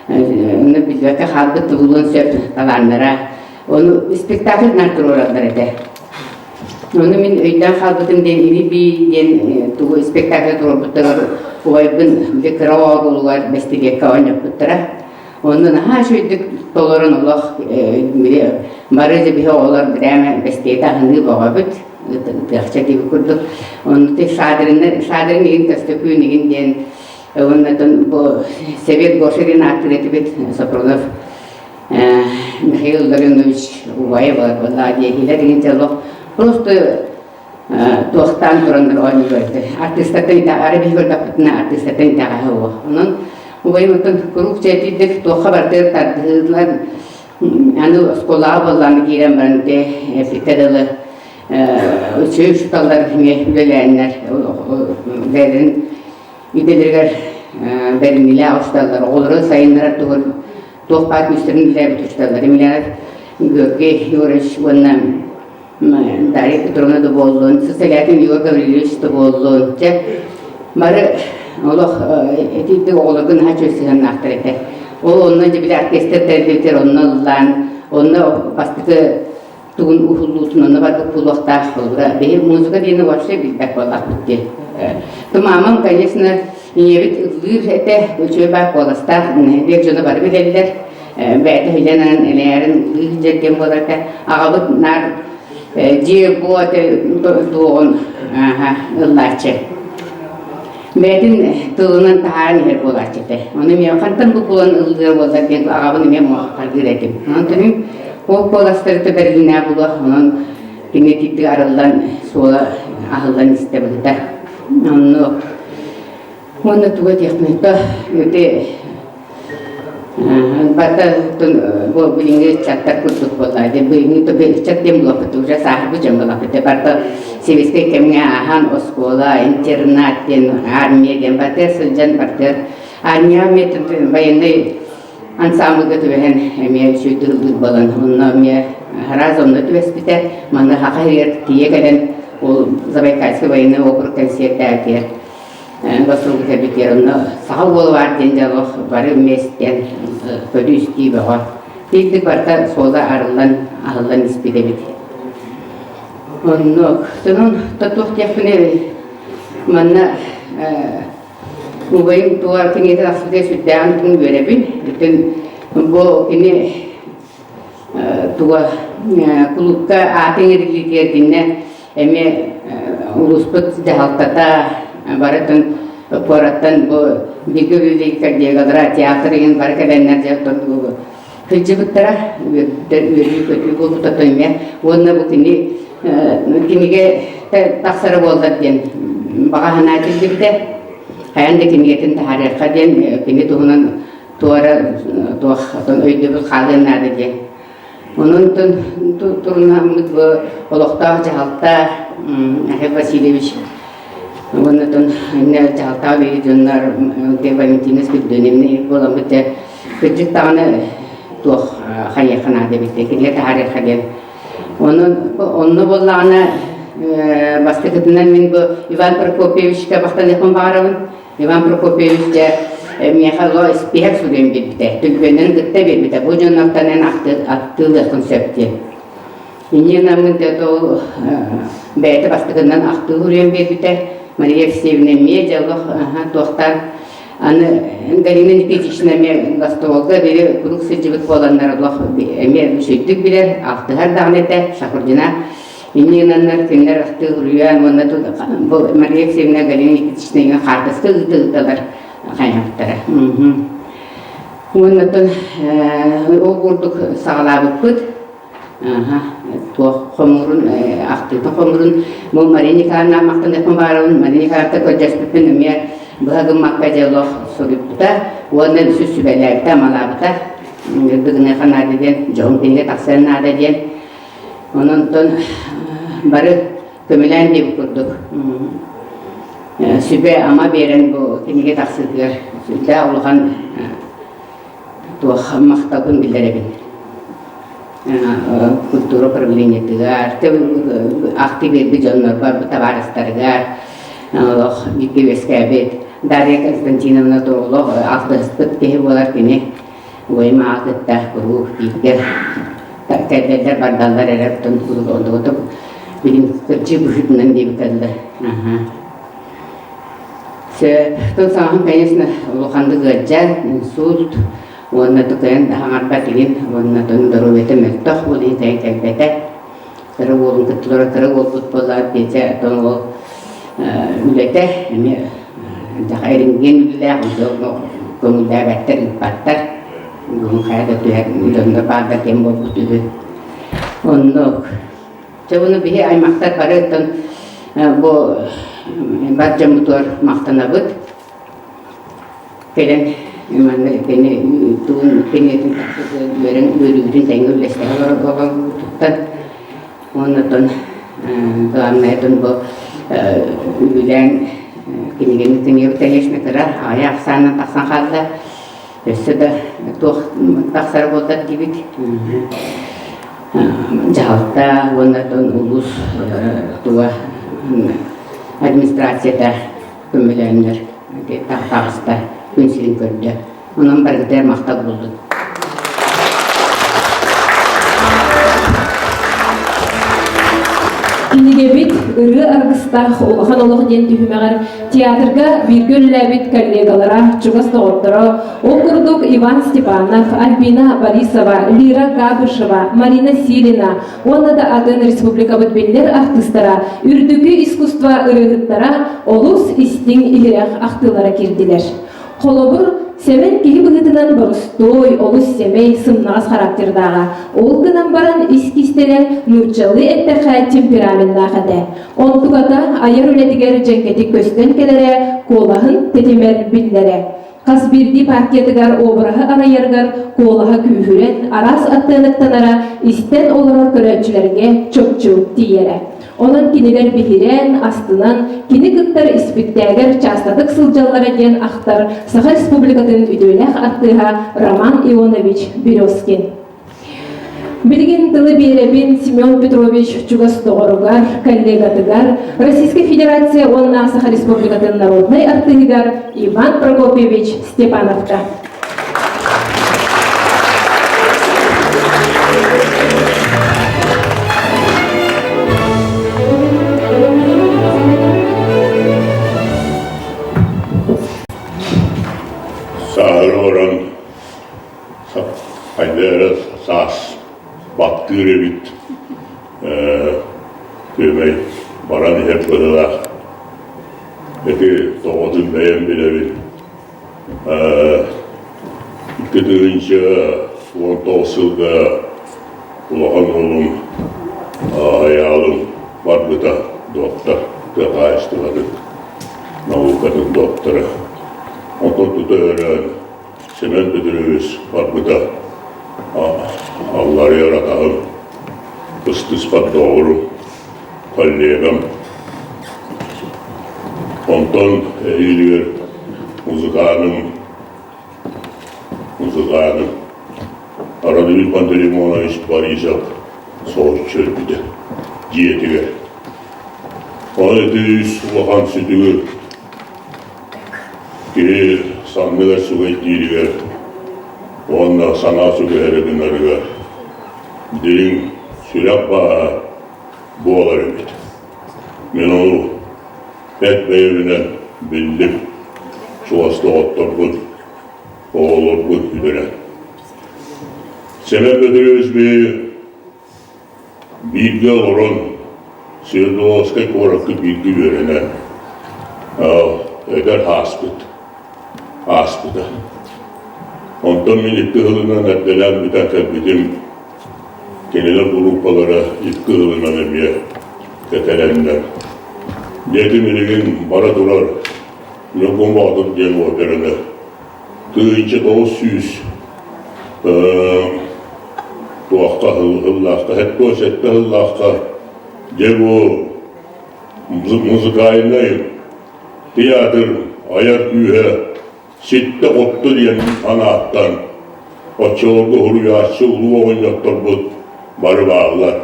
Speaker 10: онно билбэккэ хаалбыт да буолуон сөп талааннара. Ону спектакль наар туруораллар этэ. Ону мин өйдөөн хаалбытым диэн ини-бии диэн тугу спектакль туруорбуттарыгар убайбын били кыра оҕолугар бэстилиэккэ оонньоппуттара. Онно наһаа үчүгэйдик толорон олох били бары да биһи оҕолор брэме бэстиэтэ аһыныы бөҕөбүт ытыахча диэбит курдук. Онно Шадриннар Шадрин игин Көстөкүүн игин диэн уонна бу Совет Гоша диэн ааттыыр этибит Сопронов Михаил Ларионович убайа буолар буоллаҕа диэһилэр игин олох просто туохтаан тураннар оонньуулар артыыстартан итэҕэ биһи көрдөхпүтүнэ артыыстартан итэҕэһэ уо онон убайым оттон куруук чээтийдик туохха барытыгар тардыһыылар аны оскуолаҕа буоллаҕына киирэн баран ити эппиккэ дылы үчүгэй учууталлар эмиэ үлэлээннэр бэйэлэрин идэлэригэр бэриниилээх учууталлар оҕолору сайыннарар туһугар туох баар күүстэрин үлэлээбит учууталлар Емельянов Георгий Егорович уонна Дарья Петровна да буоллун, Сысолятин Егор Гаврильевич да буоллун, дьэ бары олох этиитик оҕолорго наһаа үчүгэй сыһыаннаахтар этэ. Ол онно дьэ били оркестр тэриллибитигэр онно ыллаан, онно бастакы тугун уһуллуутун онно барбыт буолуохтаах. Холобура, биһи музыка диэни вообще билбэт буоллахпыт дии. То мамам, конечно, ийэбит ыллыыр этэ, үчүгэй баар куоластаах, нэһилиэк дьоно бары билэллэр. Бэйэтэ иһилэн элээрин ыллыы диэн буолар этэ. Аҕабыт наар дьиэ-буо туоҕун ыллааччы. Бэйэтин тылынан таһааран иһэр буолааччы этэ. Ону эмиэ хантан бу булан ыллыыр буоллар диэн аҕабын эмиэ муохтаргыыр этим. Онон түнүм ол куоластары бэрилинээ булуох, онон кини типтик арыллан суола аһыллан истэ быһыта. Онно Уонна тугу этиэхпиний то ити барыта бу билиҥҥи ыччаттар курдук буолла. Билиҥҥи ыччат диэн буолуохпут уже сааһырбыт дьон буолуохпут. Барыта сэбиэскэй кэмҥэ ааһан оскуола, интернат диэн, армия диэн барытыгар сылдьан барытыгар армияҕа эмиэ военный ансамблга түбэһэн эмиэ үчүгэйдик ыллыыр буолан онно эмиэ раз онно түбэспитэ. Манна Саха сиригэр тиийэ кэлэн Ол Забайкальский военный округ кэнсиэрдээбитигэр гастролга кэлбитигэр онно саха уола баар диэн дьолох бары вместе көрүү-истии бөҕө. Биирдик барыта суола арыллан, аһыллан испит эбит. Оннук. Сонун туох диэхпиний манна убайым туора кинигэтэ тахсыбытыгар сүрдээҕин бүтүн үөрэбин. Бүтүн бу кини туга кулуупка аатын иҥэриллиитигэр кининэ эмиэ улууспут дьаһалтата барытын куораттан бу бииргэ үлэлиир коллегалара театр иһин бары кэлэннэр дьэ сылдьыбыттара үөрүү-көтүү буолбута эмиэ уонна бу кини кинигэ тахсара буоллар диэн баҕа санаа киирбитэ хайаан да кинигэтин таһаарыахха диэн кини туһунан туора туох өйдөбүл хаалыан наада диэн онон турунаммыт бу олохтоох дьаһалта Михаил Васильевич уонна иннэ дьаһалтаах биһиги дьоннор Валентина Спиридоновна буоламмыт кырдьык даҕаны туох хайыахха наада эбит кинигэ таһаарыахха диэн онон онно буоллаҕына бастакытынан мин бу Иван Прокопьевичка махтаныахпын баҕарабын Иван Прокопьевич дьэ миэхэ оло испииһэк суруйан биэрбитэ төлөпүөнүн кытта биэрбитэ бу дьоннортон эн аттыылыаххын сөп диэн Инньэ гынаммын дьэ ол бэйэтэ бастакынан ахтыы суруйан биэрбитэ Мария Алексеевна эмиэ дьэ олох туохтаан аны Галина Никитична эмиэ гастролга бири куруук сылдьыбыт буоланнар олох эмиэ үчүгдүк билэр алтыһар даҕаны этэ Шахурдина Инньэ гынаннар кинилэр ахтыы суруйан уонна бу Мария Алексеевна Галина Никитична хаартыска ыыта ыыталар хайаабыттара. Уонна оттон ол курдук саҕалаабыппыт. Туох хомуурун, ахтыытын хомуурун бу Мария Николаевна махтаныахпын баҕарабын. Мария Николаевна көрдөспүппүн эмиэ быһа гыммакка дьэ олох суруйбута уонна үсүс сүбэлээбитэ, амалаабыта. Дыгыныаха наада диэн, дьоһун кинигэ тахсыан наада диэн. Онон бары көмөлөөн диэбит курдук сүбэ-ама биэрэн бу кинигэ тахсыытыгар сүрдээх улахан туох махталбын биллэрэбин. Культура управлениетыгар, ахтыы биэрбит дьоннорбор, табаарыстарыгар олох бииргэ үөскээбит Дарья Константиновна олох алтыһыспыт киһи буолар кини Уойум аҕа кытта куруук бииргэ кэллэллэр бардаллар эрэ оттон онтугутук билим кырдьыы быһыытынан диэбитэллэр. Тыл саҥаһын, конечно, улаханнык ыалдьар, инсульт уонна тукайан хаҥарбат игин уонна доруобуйата мөлтөх, ол иһин кэлэн кэлбэтэ. Кыра уолун кыттылара кыра уолбут буолла, Петя оттон ол үлэтэ эмиэ эрингиэн үлэлээх, көҥүллээбэттэр, ыыппаттар. Бүгүн хайа да түһэр дьоннор баардар диэн буолбут үһү. Оннук. Дьэ буну биһи аймахтар бары оттон бу бар дьоммутугар махтанабыт. Кэлэн манна кини тугун киниэтин үөрэн үөрүүбүтүн тэҥҥэ үллэстэһэ олорбутуттан уонна оттон главное бу үбүлээн кинигэни кинигэбит конечно кыра аҕыйах ахсаанынан тахсан хаалла өссө да туох тахсара буоллар диибит дьаһалта уонна оттон улуус туга администрацията көмөлөөннөр таҕыста күн сирин көрдө. Онон барыгытыгар махтал буоллун.
Speaker 2: Кинигэбит ырыа аргыстаах улахан олох диэн түһүмэҕэр театрга бииргэ үлэлээбит коллегалара, чугас доҕотторо, ол курдук Иван Степанов, Альбина Борисова, Лира Габышева, Марина Силина, уонна да атын республикабыт биллэр артыыстара, үрдүкү искусство ырыаһыттара олус истиҥ иһирэх ахтыылара киирдилэр. Холобур, Сэмэн киһи быһыытынан боростуой, олус сэмэй, сымнаҕас характердааҕа. Ол гынан баран ис кистэлэҥ нууччалыы эттэххэ темпераменнаах этэ. Онтуката айар үлэтигэр дьэҥкэтик көстөн кэлэрэ, куолаһын тэтимэр биллэрэ. Хас биирдии партиятыгар обраһы арыйарыгар куолаһа күүһүрэн, араас аттыаныктанара истэн олорор көрөөччүлэргэ чопчу тиийэрэ. Онон кинилэр биһирээн, астынан, кини кыттар испиктээгэр чаастатык сылдьаллара диэн ахтар Саха Республикатын үтүөлээх артыыһа Роман Ионович Березкин. Билигин тылы биэрэбин Семен Петрович чугас доҕоругар, коллегатыгар, Российскай Федерация уонна Саха Республикатын народнай артыыһыгар Иван Прокопьевич Степановка.
Speaker 11: Сааһыры олорон хайда саас баттыыр эбит күөмэй баран иһэр быһыылаах. Ити тоҕотун бэйэм билэбин. 2019 сылга улахан уолум Айаалым барбыта доктор тыа хаһаайыстыбатын наукатын доктора. Онтон тута өрөөн Семен Петрович барбыта алларыйар атаһым, кыстыспат доҕорум, коллегам. Онтон эһиилигэр музыкааным, музыкааным Радович Пантелеймонович Борисов соһуччу өлбүтэ дьиэтигэр. Ону ити үс улахан сүтүгү Киһи санныгар сүгэйдииригэр уонна санаа сүгэһэрэ гынарыгар дириҥ сүрэх бааһа буолар эбит. Мин ону эт бэйэбинэн биллим, чугас доҕотторбун, оҕолорбун үтэрэн. Сэмэн Петрович биһи Бииргэ олорон Свердловскай куоракка бииргэ үөрэнэн эдэр ааспыт ааспыта. Онтон мин икки сылынан эрдэлээн бүтэн кэлбитим. Кинилэр группалара икки сылынан эмиэ кэтэлэннэр. Диэтим билигин бара турар Ньургун Боотур диэн операны 1900 туохха сыллаахха, 77 сыллаахха дьэ бу музыкальнай театр айар күүһэ ситтэ-хотто диэн санааттан оччолорго суруйааччы улуу оҕонньотторбут бары бааллар.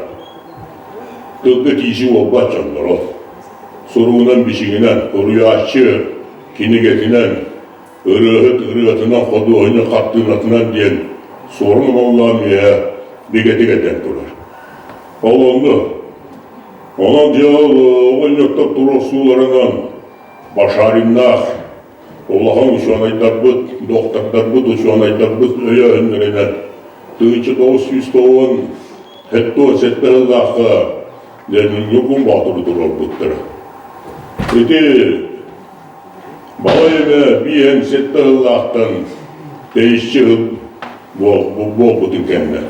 Speaker 11: Тылга тииси уолбат дьонноро. Суругунан-бичигинэн, суруйааччы кинигэтинэн Ырыаһыт ырыатынан, худуоһунньук хартыынатынан диэн Суорун Омоллоон үөһэ бигэтик этэн турар. Ол онно онон дьэ ол оҕонньоттор туруорсууларынан Башариннаах улахан учуонайдарбыт, доктордарбыт, учуонайдарбыт өйөөһүннэринэн 1997 сыллаахха дьэ Ньургун Боотуру туруорбуттара. Ити Балай эмэ биэһэн сэттэ сыллаахтан тэйиччи сыл буолбутун кэннэ.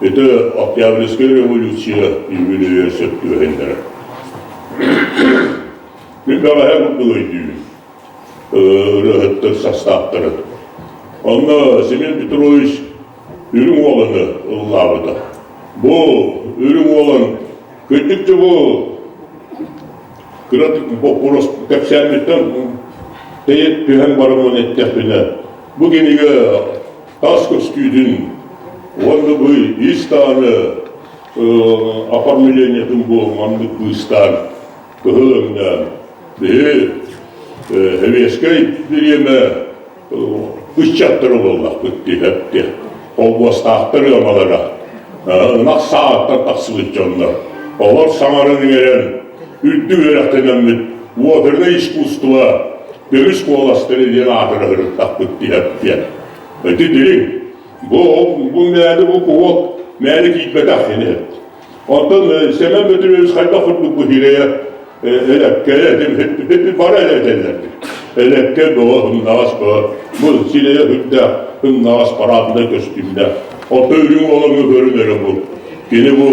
Speaker 11: Ити Октябрьскай революция үбүлүөйүгэр сөп түбэһиннэрэ. Мин бэҕэһээ курдук өйдүүбүн ырыаһыттар састааптарын. Онно Семен Петрович Үрүҥ Уоланы ыллаабыта. Бу Үрүҥ Уолан кырдьык да бу Кыра боппуруос кэпсээммиттэн тэйэ түһэн бараммын эттэхпинэ, бу кинигэ тас көстүүтүн уонна бу ис даҕаны оформлениетын бу маннык быыстаан, кыһыл өҥнөөн, биһи сэбиэскэй бириэмэ ыччаттара буоллахпыт диһэттэ. Холбуостаахтар ыамалара, ынах саҕаттан тахсыбыт дьоннор. Олор саҥаран иҥэрэн, үрдүк үөрэхтэнэммит опернай искусство көмүс куоластары диэн аатыра сырыттахпыт диһэттэ. Ити дириҥ. Бу бу мээли бу куһуок мээли киирбэтэх кини. Оттон Сэмэн Петрович хайдах курдук бу сирэйэ элэккэ этим бары этэллэр. Элэккэ бөҕө ымнаҕас бөҕө. Бу сирэйэ үрдээх ымнаҕас параднай көстүүмнээх. Оттон үрүҥ уолаҥҥа көрүнэрэ бу. Кини бу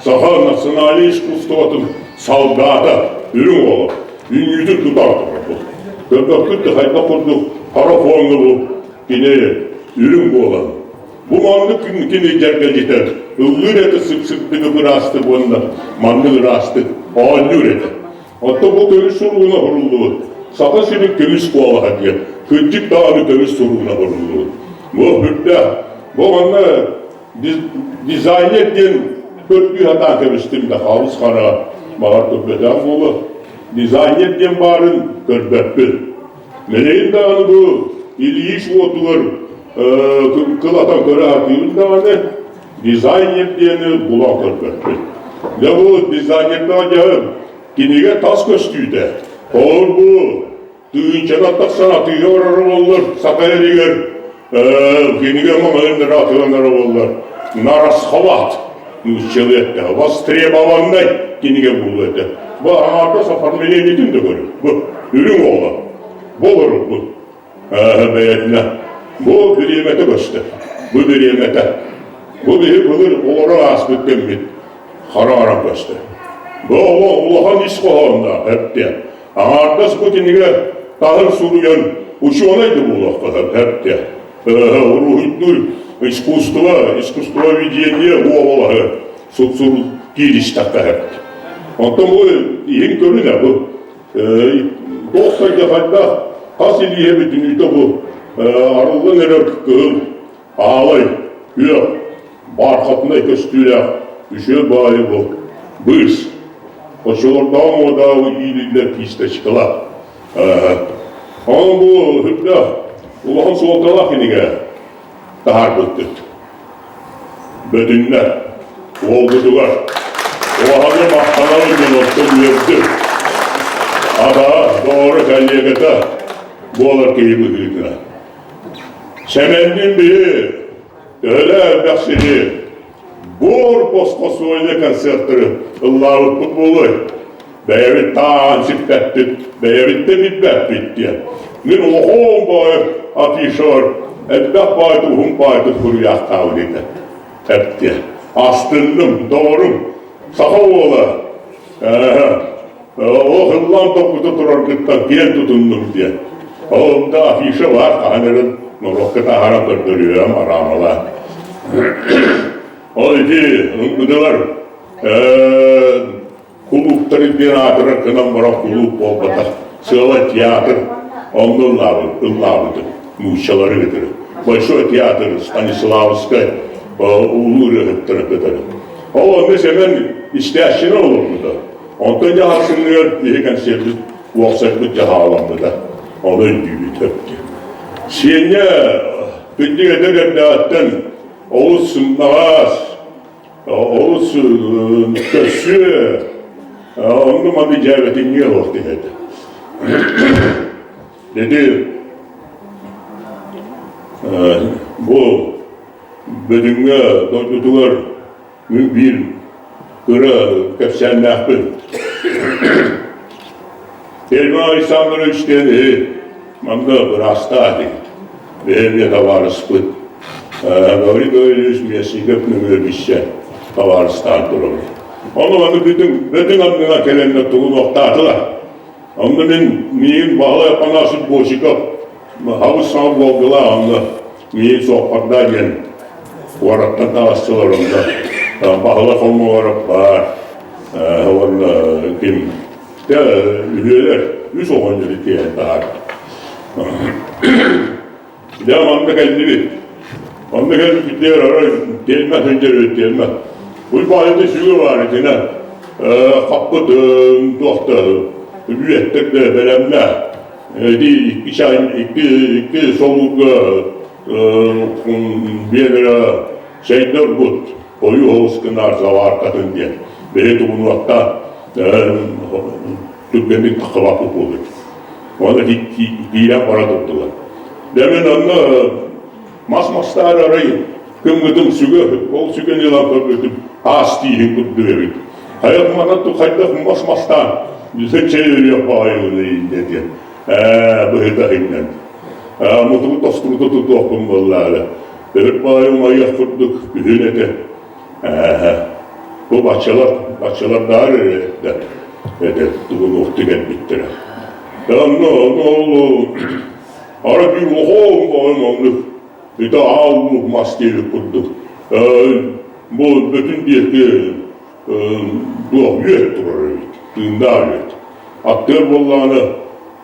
Speaker 11: саха национальнай искусствотын солдата үрүҥ уола. Үннүүтүн тутар бу. Көрбөккүт да хайдах курдук хара фоҥҥа бу кини үрүҥ буолан Бу маннык кини дьэргэлдьитэр, ыллыыр этэ сып-сырдык ыраастык уонна маннык ыраастык оонньуур этэ. Оттон бу көмүс суругуна суруллубут Саха сирин көмүс куолаһа диэн кырдьык даҕаны көмүс суругуна суруллубут. Бу үрдээх. Бу манна Дизайнер диэн көрдүү сатаан кэбистим да хаалыс хара баҕар көрбөтөх буолуо. Дизайнер диэн баарын көрбөппүн. Мэлэйин даҕаны бу Ильич уотугар кылатан көрө сатыыбын даҕаны дизайнер диэни булан көрбөппүн. Дьэ бу дизайнердаах дьаһын кинигэ тас көстүүтэ. Ол бу Тыһыынчанан тахсан атыыга барар буоллар, саха эригэр кинигэ маҕаһыыннара атыыланар буоллар, нарасхалаат нууччалыы эттэҕэ, востребованнай кинигэ буолуо этэ. Бу аҥаардас оформлениетин да көрү. Бу үрүҥ оҕолор. Бу олорор бу. Бэйэтинэ. Бу бириэмэтэ көстөр. Бу бириэмэтэ. Бу биһи былыр олорон ааспыт кэммит хара-хара көстөр. Бу улахан ис хоһоонноох эптиэ. Аҥаардас бу кинигэ таһын суруйан учуонай да буолуохха сөп эптэ. Уруһуйдуур искусство, искусствоведение уобалаһы сур кииристэххэ сөп. Онтон бу иһин көрүнэ бу туох сайда хайдах хас илииһэ бүтүнүүтэ бу арыллан эрэр кыһыл аалай күөх бархатнай көстүүлээх үчүгэй баайы бу быыс оччолордооҕу муодаабы иилиллэр кисточкалар Онон бу үрдээх улахан суолталаах кинигэ таһаарбыттыт. Бөтүннэр уолбутугар улаханы махтанабын диэн оттон үөрдүм. Адаҕа доҕоро коллегата буолар киһи быһыытынан. Сэмэннин биһи Төһөлөөх элбэх сири буор босхо сольный концертары ыллаабыппыт буолуой? Бэйэбит таан сиппэппит, бэйэбит да билбэппит диэн. Мин улахан баай афишалар элбэх баайты уһун баайты суруйаахтаабыт этэ. Эптиэ. Астынным, доҕорум, саха уола Олох ыллаан топпута тураргыттан киэн тутуннум диэн. Ол да афиша баар хаһан эрэ норуокка таһааран көрдөрүөм араамалаан. Ол ити ылбытылар кулууптары диэн аатырар гынан баран кулууп буолбатах. Сыала театр онно ыллаабыт, ыллаабытым нууччалары кытары. Большой театр Станиславскай улуу ырыаһыттары кытары. Ол онно Сэмэн истээччини олорбута. Онтон дьаһалсыныгар биһи концерпит уопсайбыт дьаһааламмыта. Ону өйдүүбүт өптү. Сиэнньэ күндү эдэр эрдэҕиттэн олус сымнаҕас, олус көрсүө, онну маны дьээбэтиҥҥэ олох диһэтэ. Dedi бу Бөтүҥҥэ дойдутугар мин биир кыра кэпсээннээхпин. Иван Александрович диэн иһи манна быраастаах этибит. Бэйэбиэ табаарыспыт. Гаврил Гаврильевич Мясников нөҥүө билсэн табаарыстаан турабыт. Ону маны бүтүн бөтүҥ аннынан кэлэннэр тугун охтаатылар. Онно мин миигин Баһылай Апанасов Босиков хабыс саҥа буолгулаах онно миигин суоппардаа диэн куораттан таҕыстылар онно Баһылай Холмогоров баар уонна ким үһүөлэр үс оҕонньору тиэйэн таһаарда. Дьэ манна кэллибит. Онно кэлбиппитигэр арай тиэлмэ сылдьар эбит тиэлмэ. Уйбаайыта сүгэ баар итинэ хаппыт туох да үөттэр да бэлэмнэ. Ити икки чай икки икки солуурга биэдэрэ чэйдэр бут ойуу оҕус гынаар заваркатын диэн. Бэйэ тугунуохтаах түргэнник таххыбаппыт буолбут. Оны киирэн бара турдулар. Дьэ мин онно мас мастаар арай кыммытым сүгэ, ол сүгэни ылан көрбүтүм аас тииһин курдук эбит. Хайах манан хайдах мас мастаан чэй өрүөх баҕайыбын диэн быһыта иҥнэн. Мутугу тостубута тутуохпун буоллаары. Өр баайы умайыах курдук күһүн этэ. Бу баччалар, баччалардаар эрэ этэ тугун кэлбиттэрэ. Онно ол ара биир улахан баҕайы оннук ити аал мас диэбит курдук бу бүтүн диэки туох үөт турар эбит, тыындаах үөт. Аттыар буоллаҕына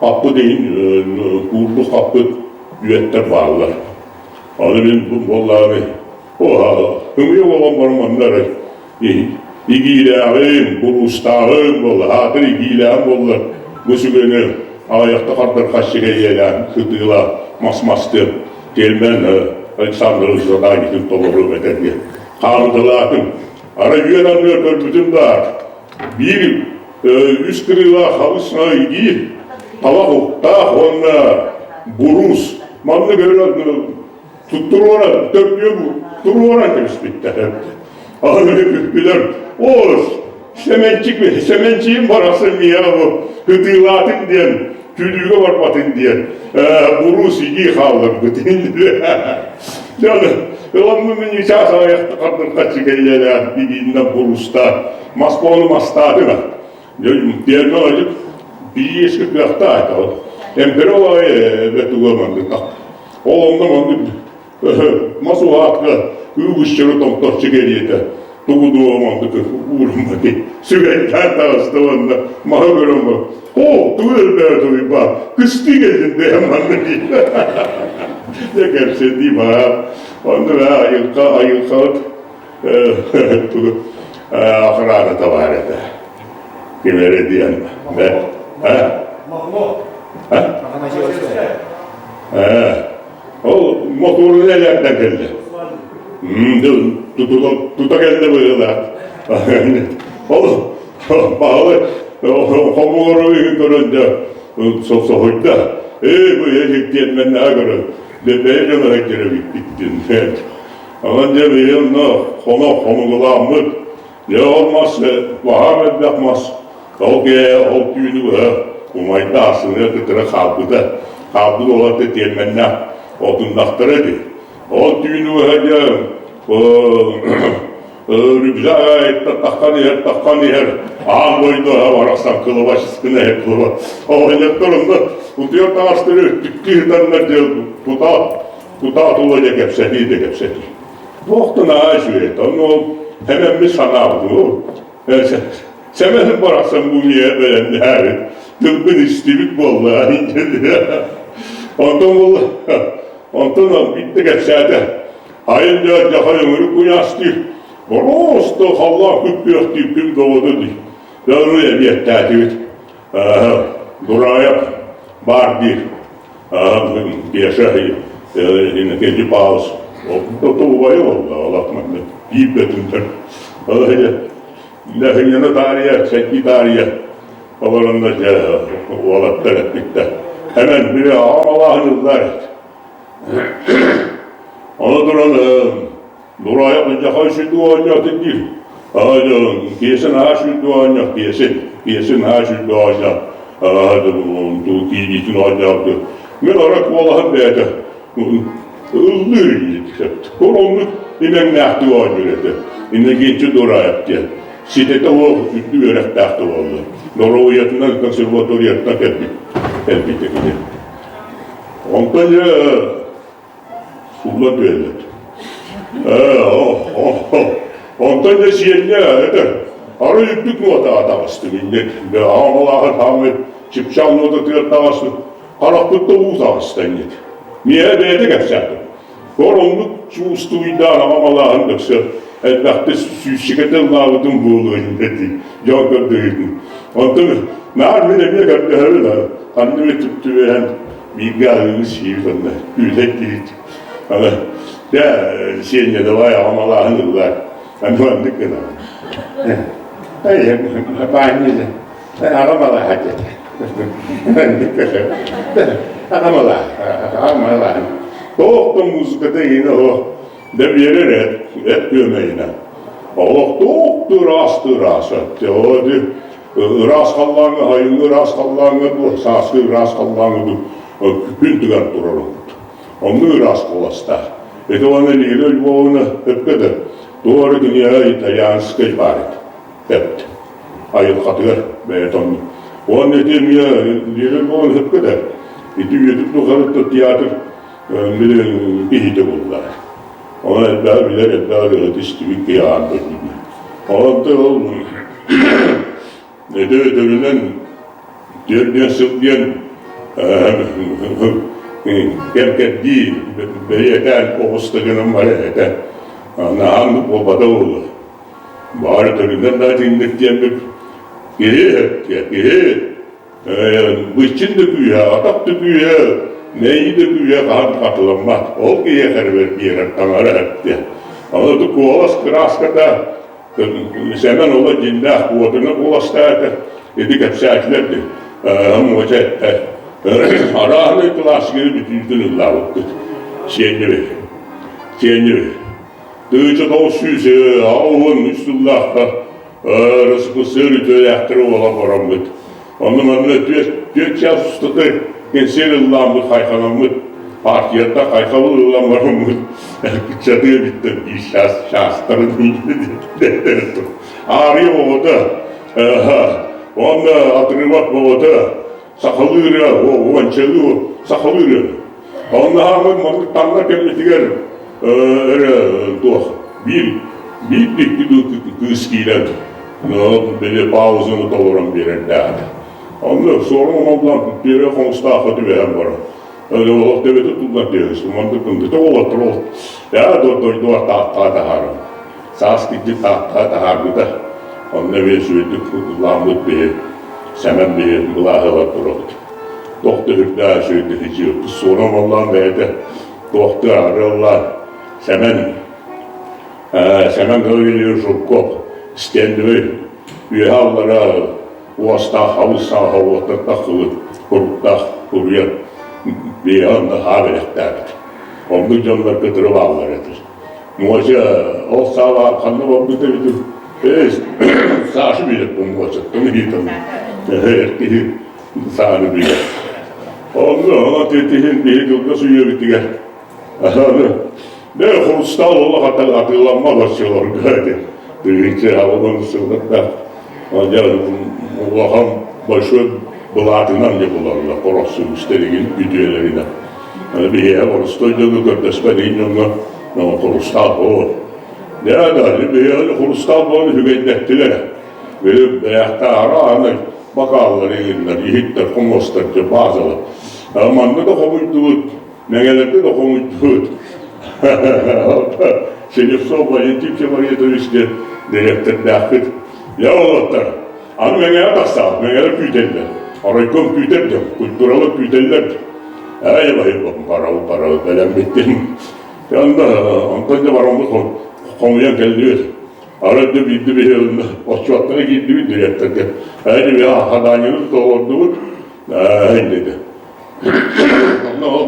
Speaker 11: хаппыт иһин куурбут хаппыт үөттэр бааллар. Аны мин бу буоллаҕына Ымыйа буолан баран манна эрэ игиилээҕим, буруустааҕым буолла, аатыр игиилээҕим буолла. Бу сүгэни аҕыйахта хардархаччы кэйиэлээн кытыыла мас мастыам Тельман Александрович заданиетын толоруом этэ диэн хаамыталаатым. Арай үөн анныгар көрбүтүм баар, биир үс кырыылаах халыс игии, талах уктаах уонна буруус маннык өрө туруоран төрдүө туруоран кэбиспиттэр. Аны күлэр, о, Сэмэнчик, Сэмэнчиим барахсан миэхэ бу ытыылаатын диэн, күлүүгэ барбатын диэн, буруус игии хаалларбыт. Дьон, ыламмын мин чаас аҕыйахта хардырхаччы кэллэлээх игииннэн буруустаан, мас буолу мастаатыма. Диэн ажык биэскэ кыахтаах ол. Эмпэрэ олай бэтуга маннык. Ол онно маннык мас уһаатка үгүсчөрү томторчу кэриэтэ тугу дуо маннык ууруммати сүгэйдээн таҕыста уонна маһы көрөн о тугу элбэҕи туйба кыстыы кэллин дэһэн маннык дьэ кэпсэтии баар онно бээ айылҕа айылҕабыт тугу охраната баар этэ ким эрэ диэн Ол мотуорун элэрдэн кэллэ. Тута кэллэ быһыылаах. Ол баһылай хомуору көрөн дьэ соһуйда. Ээ бу эһиктиэн мэннэҕэ көрөн бэйэ дьоно һэйдэрэ бүппүттүн. Онон дьэ биһи онно хоно хомугулааммыт. Дьэ ол мас баһаам элбэх мас Ол киэһэ ол түүнү быһа умайда ассыныа кытара хаалбыта. Хаалбыт уолаттар тиэрмэннээх отуннахтара ити. Ол түүнү быһа дьэ рюкзак аайыттан таххан иһэр, таххан иһэр, аан дойду барахсан кылабачыскына иһэр кылаба. Оҕонньоттор онно утуйар таҥастары өттүктүү сытаннар дьэ кутаа кутаа тула дьэ кэпсэтии да кэпсэтии. Туох да наһаа үчүгэй. Онно ол эмэммит санаабытым. Сэмэһин барахсан бу миэхэ бэлэмнээбит, тылбын истибит буоллаҕа Онтон буолла, онтон биирдэ кэпсээтэ. Айын дьэ дьаха өҥүрүк куйаастыыр, просто халлаан күп-күөхтүү күн доҕото дии. Дьэ ону эбиэттээтибит. Дураев баар диир. Кеша Иннокентий Павлович убайа буолла, олох манна биир бөтүнтэн. Лэхиньэни таарыйа, сэтии таарыйа олоронно дьэ уолаттар эппиттэр. Эмэн били аҕам алааһын ыллаар эт. Ону туран Дураайап дьаха үсүдүү оонньоотун диир. Киэсин аа сүүрдүү оонньоох киэсин, киэсин аа сүүрдүү оонньоох киириитин оонньообут. Мин ара куолаһым бэйэтэ ыллыыр илиит. Ол оннук имэҥнээхтик оонньуур этэ. Иннокентий Дураев диэн. Ситэтэ уол үрдүк үөрэхтээх да буолла. Доруобуйатынан консерваторияттан кэлбит кэлбит кини. Онтон дьэ сулла түһэллэр. Онтон дьэ сиэнньэ этэ арай үрдүк нуотаҕа таҕыстым инник аҕам хааммыт чыпчаал нуотатыгар таҕыстым харахпыт да уу таҕыста инник миэхэ бэйэтэ кэпсээтэ Ол оннук чуустуйдаан аҕам алааһын дөксө элбэхтэ сүүсчэкэтэ ыллаабытым буолуо иннэ дьон көрдөһүүтүн. Онтон наар мин эмиэ көрдөһөбүн ханна эмэ түптүбэһэн бииргэ аһыыбыт сиибит онно күүлэйдиибит. Аны дьэ Сиэнньэ давай аҕам алааһын ыллаар. Аны маннык гынабын. Баанньа аҕам алааһа диэтэ. Аҕам алааһа, аҕам алааһын. Туох да музыката иһинэ суох, да биэрэр эт, эт күөмэйинэн. Олох туох да ыраас да ыраас ыраас халлааҥҥа, сайыҥҥы ыраас халлааҥҥа дуу, сааскы ыраас халлааҥҥа дуу күн тыган турар ордук. Онно ыраас куоластаах. Ити уонна Лиля Львовна өпкө да туох эрэ киниэхэ итальянскай баар этэ. Эпт. Айылҕатыгар бэйэтэ оннук. Уонна ити эмиэ Лиля Львовна өпкө да ити үйэтин тухары театр киһитэ буолла. Онон элбэҕи билэр, элбэҕи ырыаһыт истибит киһи аан дойдуга. Онон ол ити өтөрүнэн түөрт сыл диэн кэм-кэрдии бэлиэтээн оҕуста гынан баран этэ. Наһаа буолбата буолуо. Баҕар өтөрүнэн да итинник диэммит киһи киһи быччын да күүһэ, атах да күүһэ, мэйии да күүһэ хаһан хатыламмат. Ол киһиэхэ эрэ биэрэр таҥара эптэ. Ону куолас кырааската Сэмэн ола дьиннээх уотуна куоластаата, ити кэпсээтилэр дии. Муоча эттэ. Арааһынай кылаасканы бүтүүтүн ыллаабыппыт. Сиэнньэбит. Сиэнньэбит. 1983 сыллаахха РСФСР үтүөлээхтэрэ буолан бараммыт. Онно манна түөрт чаас устата кэнсиэр ыллааммыт, хайханаммыт, партияттан хайхабыл ылан бараммыт, кыччатыа эбиттэр биир чаас чаастарын Аарыйа оҕото, уонна отрывок оҕото, сахалыы ырыа, уончалыы сахалыы ырыа. Онно хааммыт маннык таҥна кэммитигэр эрэ туох биир биир икки кыыс киирэн били паузаны толорон биэрэрдээх. Онно суорун омоллоон Пиэрэ Хомустаахха түбэһэн баран олох төбөтө туллан түһэс маннык гынды оҕолоттор ол я дойдугар тааттаҕа таһааран саас кирдик тааттаҕа таһаарбыта онно эмиэ үчүгэйдик ыллааммыт биһи Сэмэн биһи былааһы ылан турабыт туох да үрдээх үчүгэйдик ичиэппит суорун омоллоон бэйэтэ туохтуу арыаллаан Сэмэн Сэмэн Гаврильевич Жирков стендовый үөһэ аллара уостаах хабыс саҥа уоттар тахсыбыт куруктаах куруйан бэйэ онно хаа бэлэхтээбит. Оннук дьоннор кытары бааллар этэ. Муоча ол саала ханна барбыт эбитин Саша билэр бу Муочаттан ыйытан эр киһи сааны билэр. Онно онон тиһин биһи кылгас үйэбитигэр Дэ хрустал олох атыыламмат оччолорго этэ. Тыһыынча аҕылан сыллардаах улахан большой былаатынан дьэ булаллар хорохсуустэригин үтүөлэринэн. Биһиэхэ боростой дьону көрдөспөт иһин дьоҥҥо хрустал буолуо. Дэ да биһиэхэ хрустал буолан үчүгэйдэттилэр. Били бэйэхтээҕэр ааны бакааллар иһиннэр, иһиттэр, хомуостар дьэ базалар. Манна да хомуйдубут Мэҥэлэргэ да хомуйдубут. Селевцов Валентин Филаретович диэн дириэктэрдээхпит. Дьэ уолаттар, аны Мэҥэҕэ тахсаҕыт, Мэҥэлэр күүтэллэр. Оройком күүтэр дьон, культуралар күүтэллэр. Эй, барабыт, барабыт, бэлэммиттин. Онно, онтон дьэ бараммыт хомуйан кэллибит. Арай да биирдэ биһиги отчуоттара киирдибит дириэктэргэ. Эй, хадаанньаны толордубут. Эй, диэтэ. Онно ол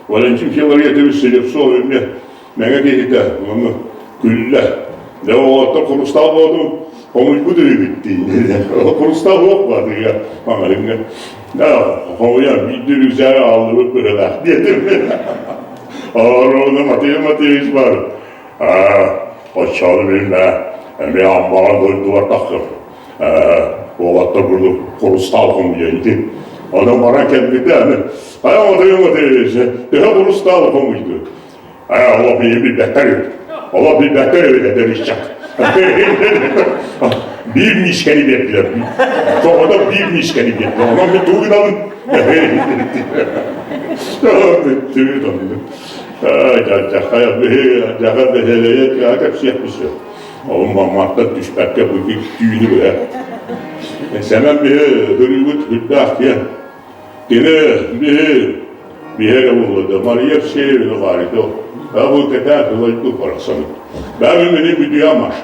Speaker 11: Валентин Филаретович Селевцов эмиэ мэҥэ киһитэ, ону күллэ. Дьэ оҕоттор хрустал буолтум хомуйбут үһүбүт дии. Хрустал суох баатыга маҥаһыҥҥа. Хомуйан биирдэ рюкзагы ааллыбыт быһыылаах диэтим. Оруона Матвей Матвеевич бар. Оччону билмэ, эмиэ аммаҕа дойдубар тахсар. уолаттар курдук хрустал хомуйа ити. Онон баран кэлбитэ, айа Матвей Матвеевич, төһө хрустал хомуйду? Айа, олох биһи билбэттэр эбит. Олох билбэттэр эбит эдэр ыччат. Биир миискэни биэрдилэр. Тоҕото биир миискэни биэрдилэр. Онон мин тугу гынабын? Бүттүбүт оннук. Дьахха дьаха бэһэлэйэ кэпсиэхпит сөп. Ол мамматтан түспэккэ бу түүнү быһа. Сэмэн биһи хырыыбыт үрдээх диэн. Кини биһи биһи эрэ буолла да Мария Евсеевна баарыйда. А бу кэтээ тылайбыт барахсабыт. Бәмин мини бүтүө маш.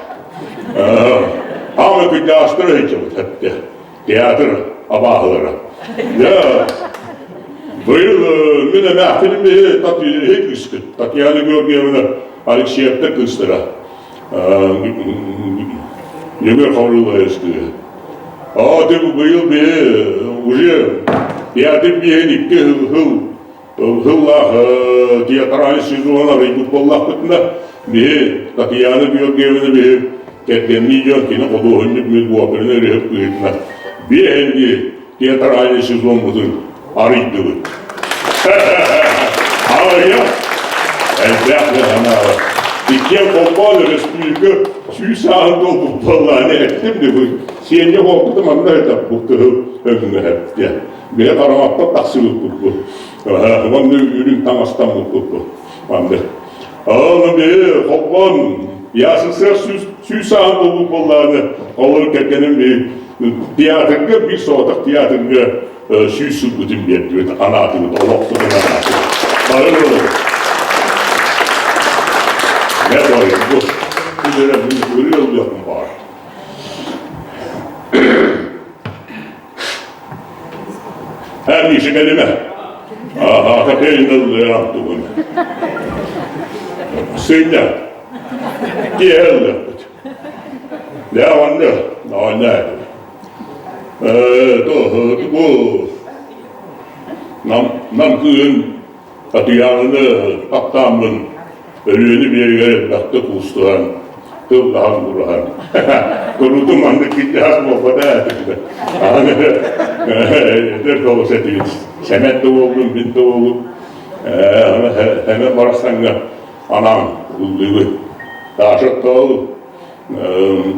Speaker 11: Ама күддээстэр өйдөбүт хэтте. Театр абааһылара. Я быйыл мин эмээхпиним биһи кыыскыт Татьяна Георгиевна Алексеевна кыыстара. Егор Хаврилович кыыһа. Аа, ты быйыл биһи уже театр биһин икки хыл хыллаах театральный сезон арыйбыт буоллахпытына биһи Татьяна Георгиевна биһи кэргэннии дьон кини худуоһунньук мин операны ырыһыт быһыытынан биэһинги театральный сезоммутун арыйдыбыт. Арыйа элбэх санаалар. Иккиэн холбоон өрөспүүбүлүкэ сүүс сааһын туолбут буоллаҕына эттим де бу сиэнньэ буолбута манна этэ бу кыһыл өҥнөһөттө. Бэйэ хараҥаппат тахсыбыт курдук. Уонна үрүҥ таҥастаммыт курдук. Манна. Аны би холбон ЯССР сүүс саҕан буолбут буоллаҕына, олор кэргэним театрга биир соҕотох театрга сүүс сылбытын биэрдибит, анаатыбыт, олохпутун анаатыбыт. Бары Ne doyum bu. Üzere bunu ылыахпын баар. Һэ, Миша кэлимэ. Аха, ыллыам тугун. Сыня. Киэһэ ыллыахпыт. Дэ, онно, онно. Бу нам нам кыыһын Татыйааныны таптааммын Өлүөнү биэригэр элбэхтэ куустуһан, тыллаһан бураһан. Куруутун маннык кирдээх буолбата ээ. Аны эдэр соҕус этибит. Сэмэн да буоллун, мин да буоллун. Сэмэн барахсаҥҥа анаан ыллыыбын. Даша оттоол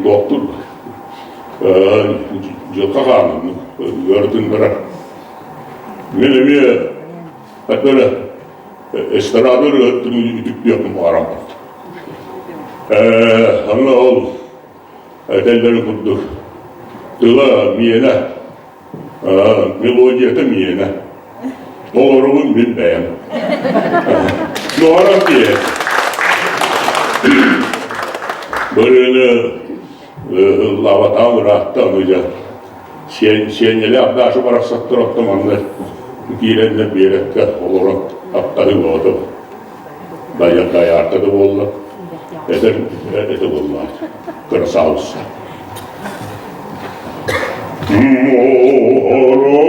Speaker 11: туохтур дьылҕа хаанын ыарытын барар. Мин эмиэ Өтөрө эстрада ырыаһыттын үтүктүөхпүн баҕарам Аны ол этэллэрин курдук тыла миэнэ, мелодията миэнэ. Толорубун мин бэйэм. Нуһарам киһи. Бырыыны ыллаабатаҕым ыраатта аны дьэ Сиэнньэлээх Даша барахсаттар оттон манна киирэннэр биэрэккэ олорон таптаһыы бөҕөтө дайаарта да буолла этэр этэ буолла кырасаабысса Мооронго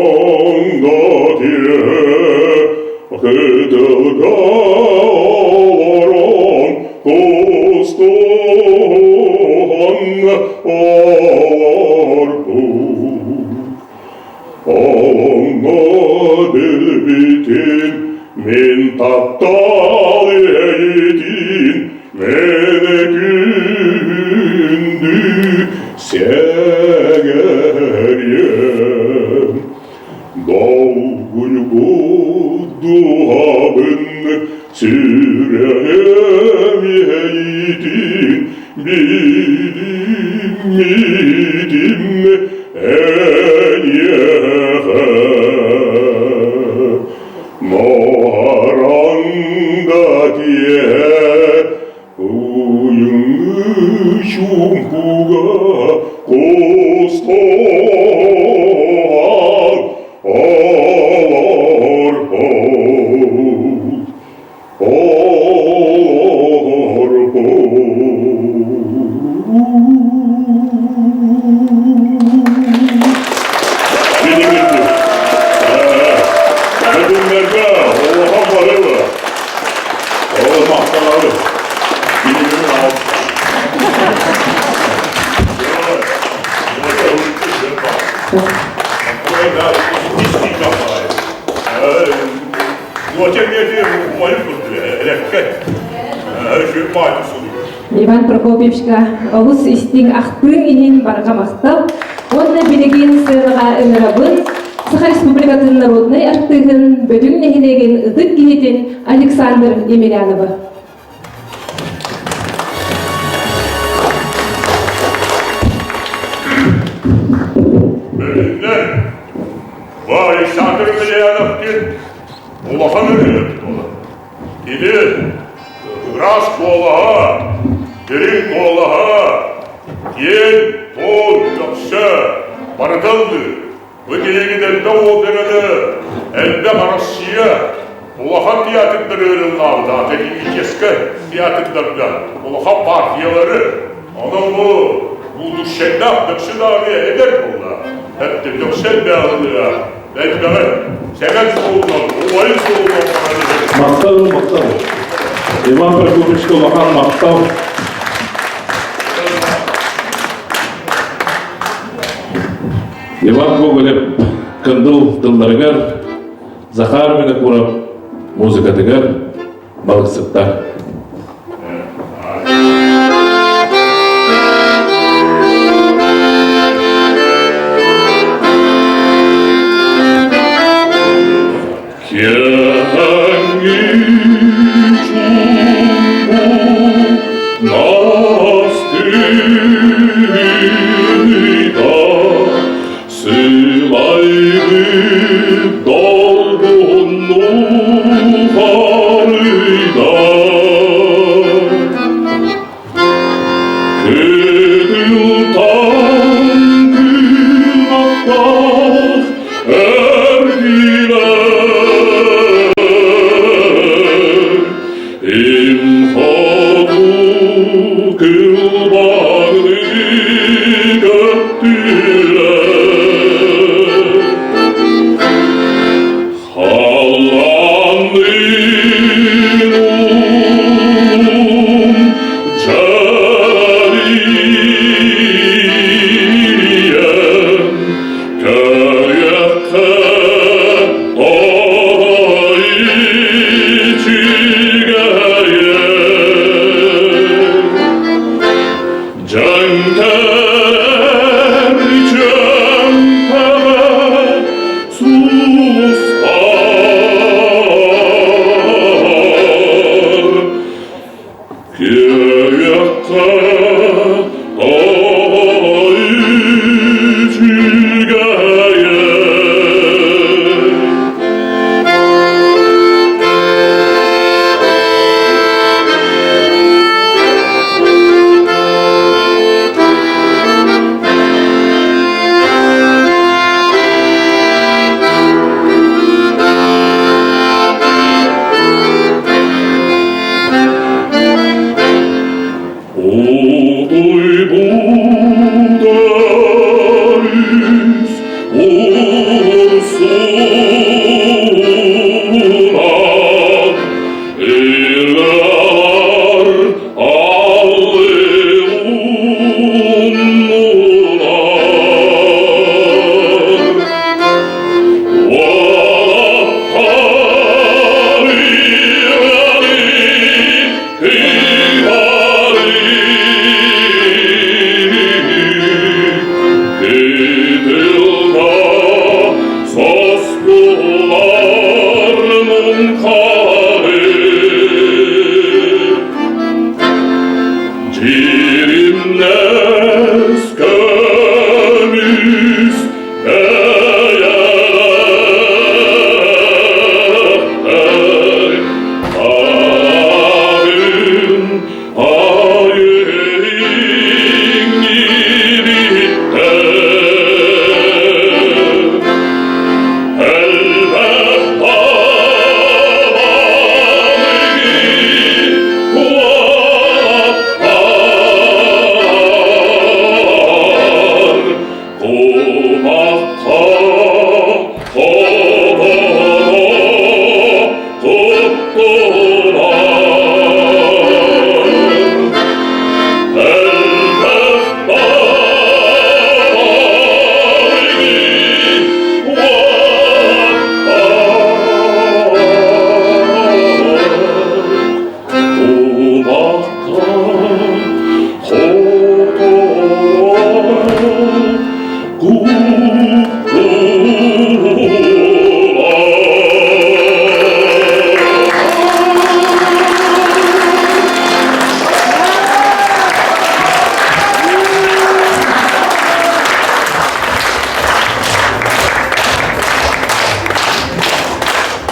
Speaker 11: кытылга олорон кустуһан олорбут. Онно билбитим мин таптал эйитин мene күндү сэгэрьем. Долгуйбут дууһабын сүрэҕим иэйитин билиммитим эйиэхэ. Муоранга киэһэ уйуҥҥу чуумпуга кустугар олорбут, олорбут. Бүгүннэргэ улахан барыба. Ол махталары. Билигин ал.
Speaker 2: Иван Прокопьевичка олус истиҥ ахтыыҥ иһин барҕа махтал уонна билигин сыанаҕа ыҥырабын Саха Республикатын народнай артыыһын Бөтүҥ нэһилиэгин ытык киһитин Александр Емельянова.
Speaker 11: Бөлүннэр, бу Александр Емельянов диэн улахан ырыа буолар. Кини ыраас куолаһа, дириҥ куолаһа, киэҥ, туон, көхсө барыта ыллыыр. Бу киһигит элбэх операны, элбэх Россия улахан театрдары ырыллаабыта, академическай театрдарга улахан партиялары. Онон бу будущайдаах дөксү даҕаны эдэр буолла. Эттэ дөксө элбэҕи элбэҕи Сэмэн суолунан, убайын суолунан баран иһэр.
Speaker 6: Махтал, махтал. Иван Прокопьевичка улахан махтал. Иван Гоголев Кындыл тылларыгар, Захар Винокуров музыкатыгар балыксыттар.
Speaker 11: Киэһэҥҥи чуумпу.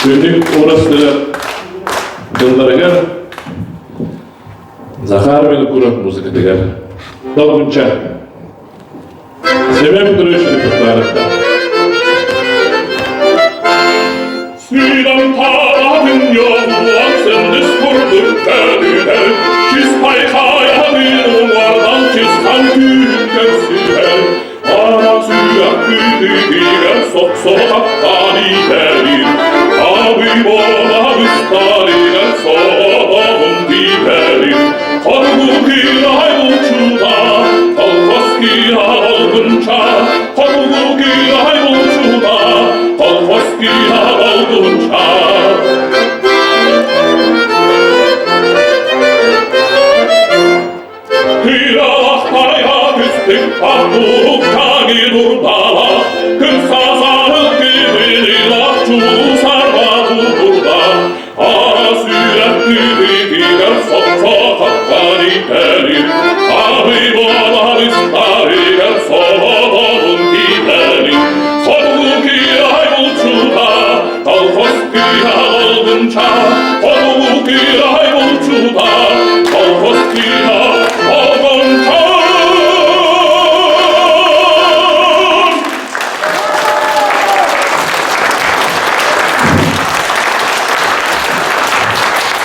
Speaker 6: Күнүк урастыгар тылларыгар Захар Винокуров музыкатыгар Долгунча Семен Петрович репертуарыттан
Speaker 11: Сыйдан таатын yollan сындыс курдук кәдүһэр, Чыспай хайаны уҥуордан чысхан түүн көрсүһэр, Ана сүрэх күүтүгэр сохсо таптаан иитэрин, Абый буола быстарыгар соҕотоҕун тиитэрин, Хотугу кыырай булчута, колхоз кыыһа долгунча, Хотугу кыырай булчута, колхоз кыыһа долгунча. Кыыралахтайа түстүк пахтуруктаги дурдала, Күн сасарын кыбылылах чуусарга тутурда, Ара сүрэх күбүтүгэр сопсо таппар итэрин, Абый буолар истарыгар соҕотоҕун киитэрин, Хотугу кыырай булчута, колхоз кыыһа долгунча, Хотугу кыырай булчута, колхоз кыыһа долгунча.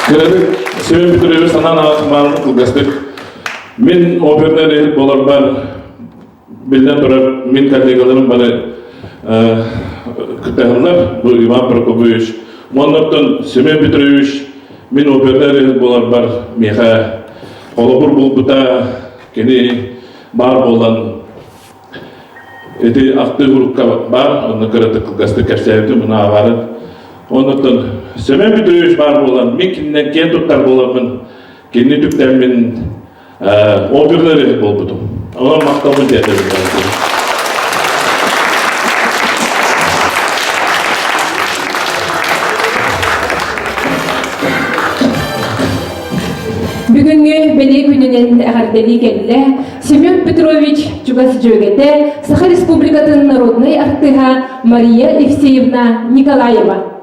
Speaker 6: Кыратык Семен Петрович санаан аҕатымаан кылгастык. Мин опернай үлэһит буоларбар биллэн турар мин коллегаларым бары кыттыһаллар. Бу Иван Прокопьевич. Оннуттан Семен Петрович мин опернай үлэһит буоларбар миэхэ холобур булбута кини баар буолан Ити ахтыы урукка баар, онно кыратык кылгастык кэпсээбитим, муну аҕаарын. Оннуттан Семен Петрович баар буолан, мин кининэн киэн туттар буоламмын, кинини түптэммин опернай буолбутум. Онон махталбын тиэрдэбин.
Speaker 2: Бүгүҥҥү бэлиэ күнүнэн эҕэрдэлии кэллэ Семен Петрович чугас дьүөгэтэ, Саха Республикатын народнай артыыһа Мария Евсеевна Николаева.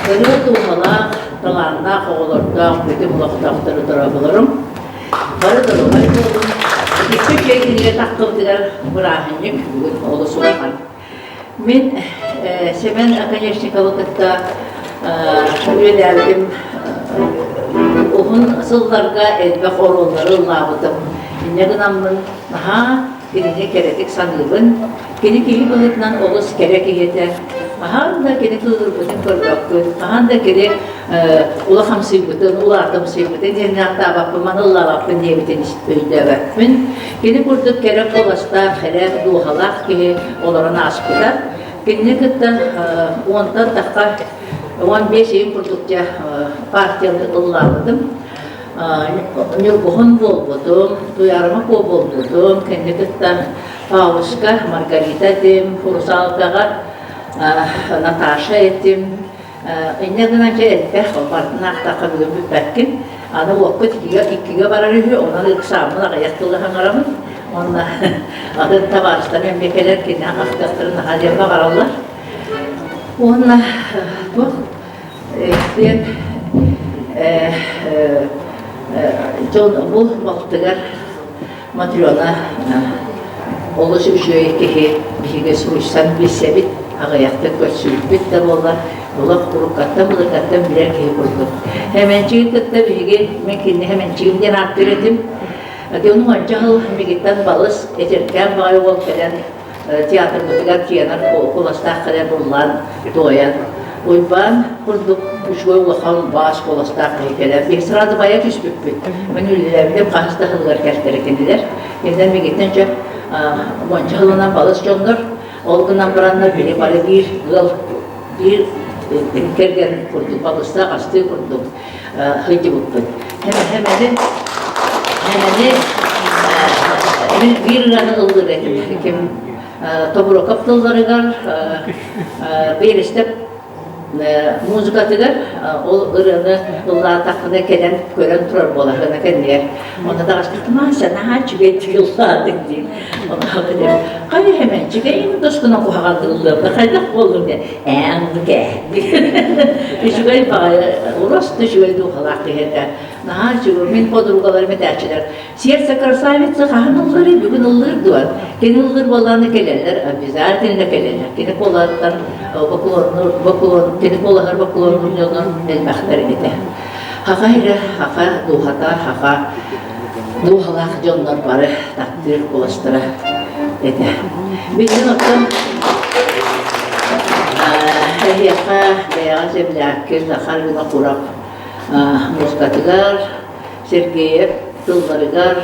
Speaker 12: Ырыа дууһалаах, талааннаах оҕолордоох бүтүн олохтоохтору дорооболорум. Бары доруобай буолун. Икки үчүгэй кинигэ таххыбытыгар бырааһынньык бүгүн олус улахан. Мин Семен Оконешниковы кытта үлэлээбитим уһун сылларга элбэх оруоллары ыллаабытым. Инньэ гынаммын наһаа кинини кэрэтик саныыбын. Кини киһи быһыытынан олус кэрэ киһи этэ. Хаһан да кини кыыһырбытын көрбөккүн, хаһан да кини улахамсыйбытын, улаатымсыйбытын диэннээхтаабаппын, маны ыллаабаппын диэбитин өйдөөбөппүн. Кини курдук кэрэ куоластаах, кэрэ дууһалаах киһи олорон ааспыта. Кинини кытта уонтан тахха 15 ыйын курдук дьэ партияны ыллаабытым. Ньургуһун буолбутум, Туйаарыма Куо буолбутум, кинини кытта Павлушка, Маргарита этим, Русалкаҕа Наташа этим, Инньэ гынан дьэ элбэх барытын аахтахха бүгүн бүппэккин. Аны уокка иккигэ барар үһү, онон ыксааммын аҕыйах тылы хаҥарамын. Уонна атын табаарыстарым эмиэ кэлэр кинини ахтыахтарын наһаа диэн баҕараллар. Уонна туох диэн дьон бу балтыгар Матрена олус үчүгэй киһи, биһиги суруйсан билсэбит, аҕыйахтык көрсүбүппүт да буоллар, олох уруккаттан-былыргаттан билэр киһи курдук. Хэмэнчигин кытта биһиги, мин кинини Хэмэнчигим диэн ааттыыр этим. Дьонум онча сыл мигиттэн балыс, эдэркээн баҕайы уол кэлэн театрбытыгар тиэнэр куоластаах кэлэн ыллаан туойан Уйбаан курдук үчүгэй улахан баас куоластаах киһи кэлэн биһи сразу байа түспүппүт. Мин үлэлээбитим хаһыс да сылыгар кэлтэрэ кинилэр. Кинилэр мигиттэн чө уонча сылынан балыс дьоннор. Ол гынан бараннар били бары биир ыал биир кэргэн курдук балыстаах астыы курдук сылдьыбыппыт. Хэмэни хэмэни мин биир ырыаны ыллыыр этим. Ким Тобуроков тылларыгар Берестеп. Музыкатыгар ол ырыаны ыллаатаххына кэлэн көрөн турар буолаһына кэннигэр. Онно даҕаспыт Мася наһаа үчүгэй ыллаатыҥ диир. Хайа Хэмэнчик тускуна куһаҕан ыллыамна хайдах буоллуҥ диэн ээ оннук ээ үчүгэй баҕайы просто үчүгэй духалаах киһи этэ. Наһаа үчүгэй. Мин подругаларым этээччилэр Сердце красавицы хаһан ылларый бүгүн ыллыыр дуо? Кини ыллыыр буоллаҕына кэлэллэр, обязательно кэлэллэр. Кини куолаһыттан бокулуоннуур, бокулуон, кини куолаһар бокулуоннуур дьоннор элбэхтэр этэ. Хаха эрэ, хаха дууһата, хаха дууһалаах дьоннор бары таптыыр куоластара этэ. Билигин оттон эһиэхэ бэйэҕэ землякки Захар Винокуров музыкатыгар Сергеев тылларыгар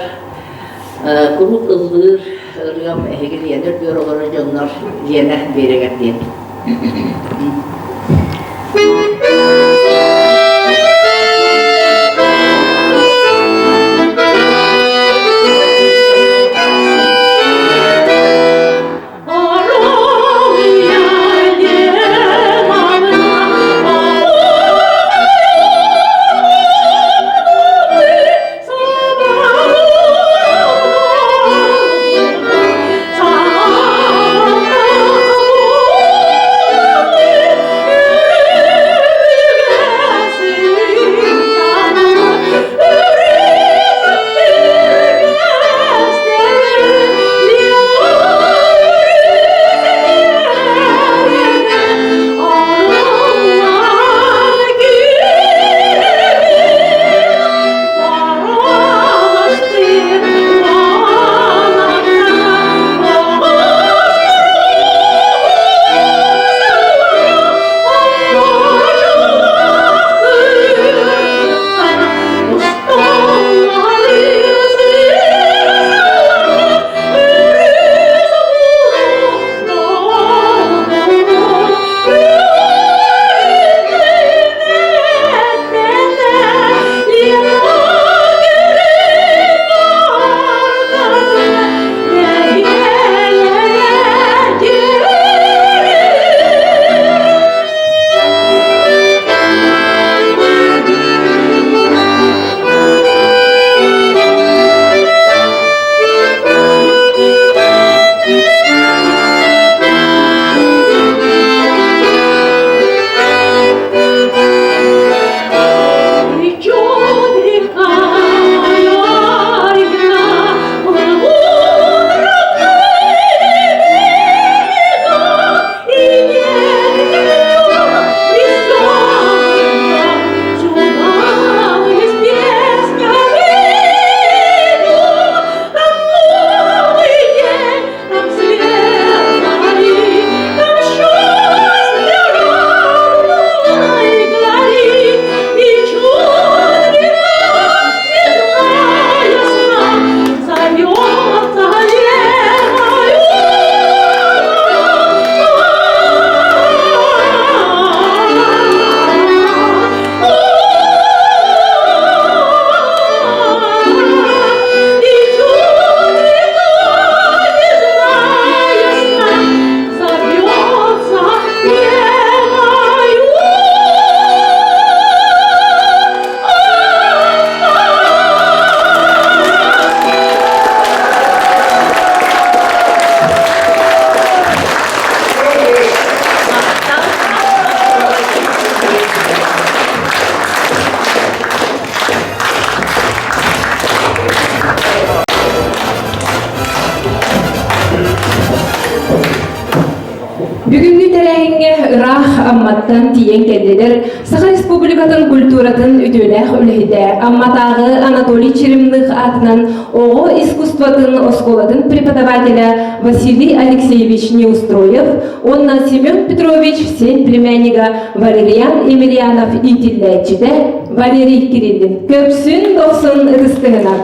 Speaker 12: куруук ыллыыр ырыам эһиги Лена үрдүгэр олорор дьоннор Лена биэрэгэр диэн.
Speaker 2: Бүгүҥҥү тэрээһиҥҥэ ыраах Амматтан тиийэн кэллилэр Саха Республикатын культуратын үтүөлээх үлэһитэ Амматааҕы Анатолий Черемных аатынан оҕо искусствотын оскуолатын преподавателэ Василий Алексеевич Неустроев уонна Семен Петрович сиэн племяннига Валериан Емельянов иитиллээччитэ Валерий Кириллин көрсүн дохсун ытыстыһына.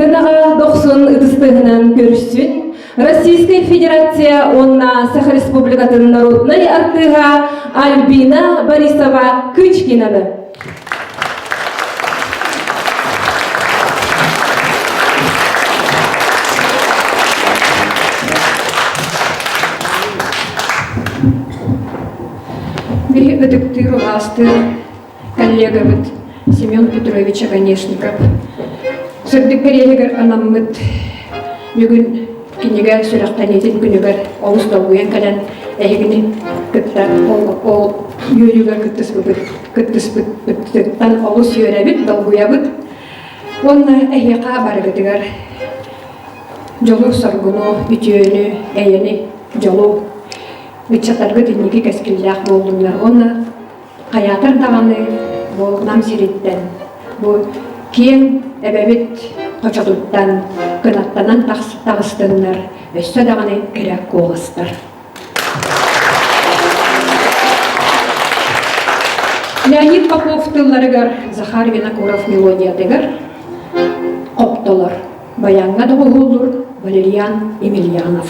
Speaker 2: Сценаҕа дохсун ытыс тыаһынан көрүссүн Российскай Федерация уонна Саха Республикатын народнай артыыһа Альбина Борисова Кычкинаны.
Speaker 13: Биһи ытыктыыр убаастыыр коллегабыт Семен Петрович Оконешников сырдык кэриэһигэр анаммыт бүгүн кинигэ сүрэхтэниитин күнүгэр олус долгуйан кэлэн эһигини кытта ол үөрүүгэр кыттыспыппыт кыттыспыппытыттан олус үөрэбит, долгуйабыт. Уонна эһиэхэ барыгытыгар дьолу-соргуну, үтүөнү, эйэни, дьолу ыччаттаргыт инники кэскиллээх буоллуннар уонна хайаатар даҕаны бу Нам сириттэн бу киэҥ эбэбит хочотуттан кынаттанан таҕыстыннар өссө даҕаны кэрэ куоластар. Леонид Попов тылларыгар Захар Винокуров мелодиятыгар хоптолор баяҥҥа доҕуһуоллуур Валерьян Емельянов.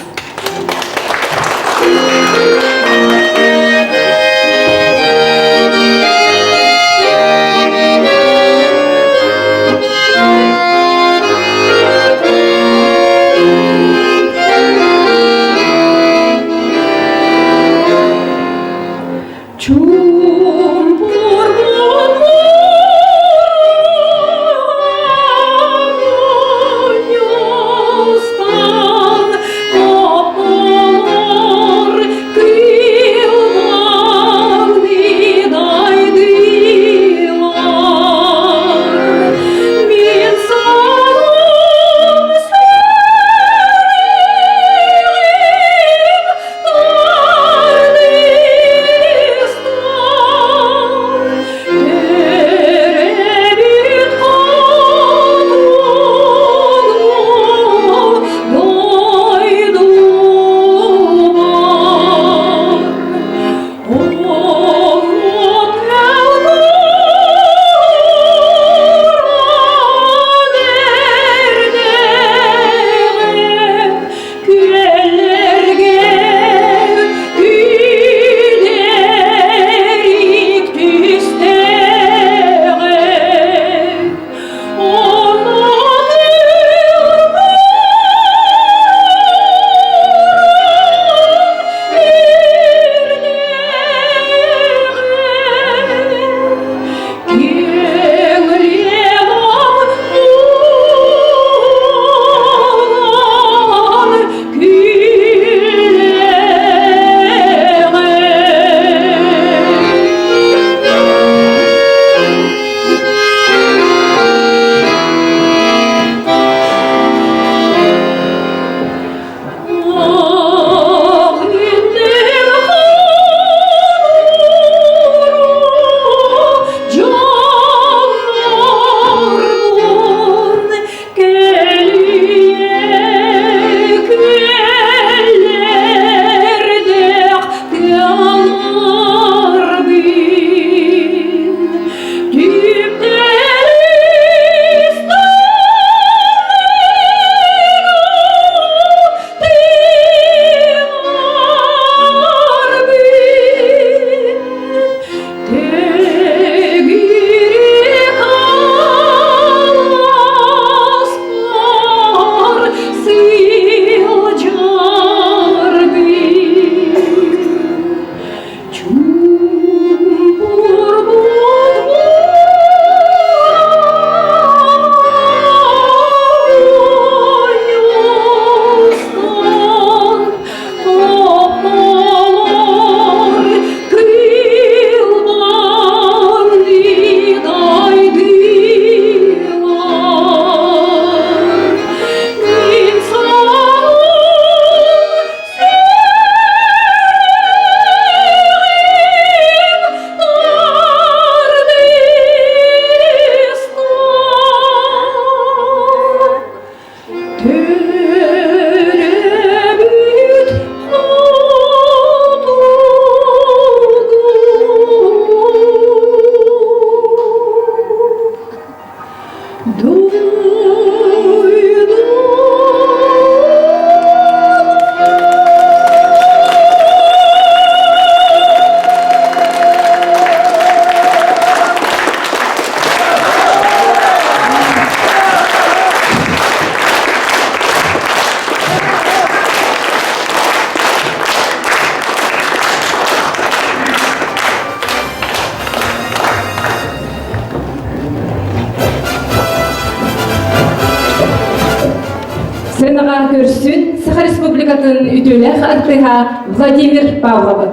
Speaker 2: Сценаҕа көрсүн Саха Республикатын үтүөлээх артыыһа Владимир Павловы.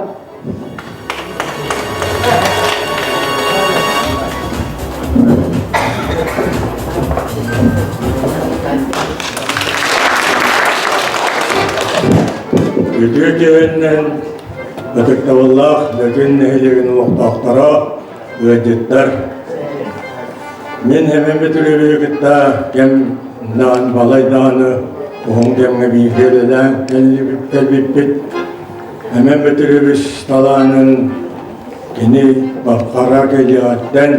Speaker 14: Үтүө киһиннэн ытыктабыллаах Бөтүн нэһилиэгин олохтоохторо, ыалдьыттар. Мин Эмэн Бөтүрүөбүһү кытта кэм даҕаны балай даҕаны уһун кэмҥэ бииргэ үлэлээн кэлбиппит. Эмэн Бөтүрүөбүс талаанын кини Баххара кэлиэҕиттэн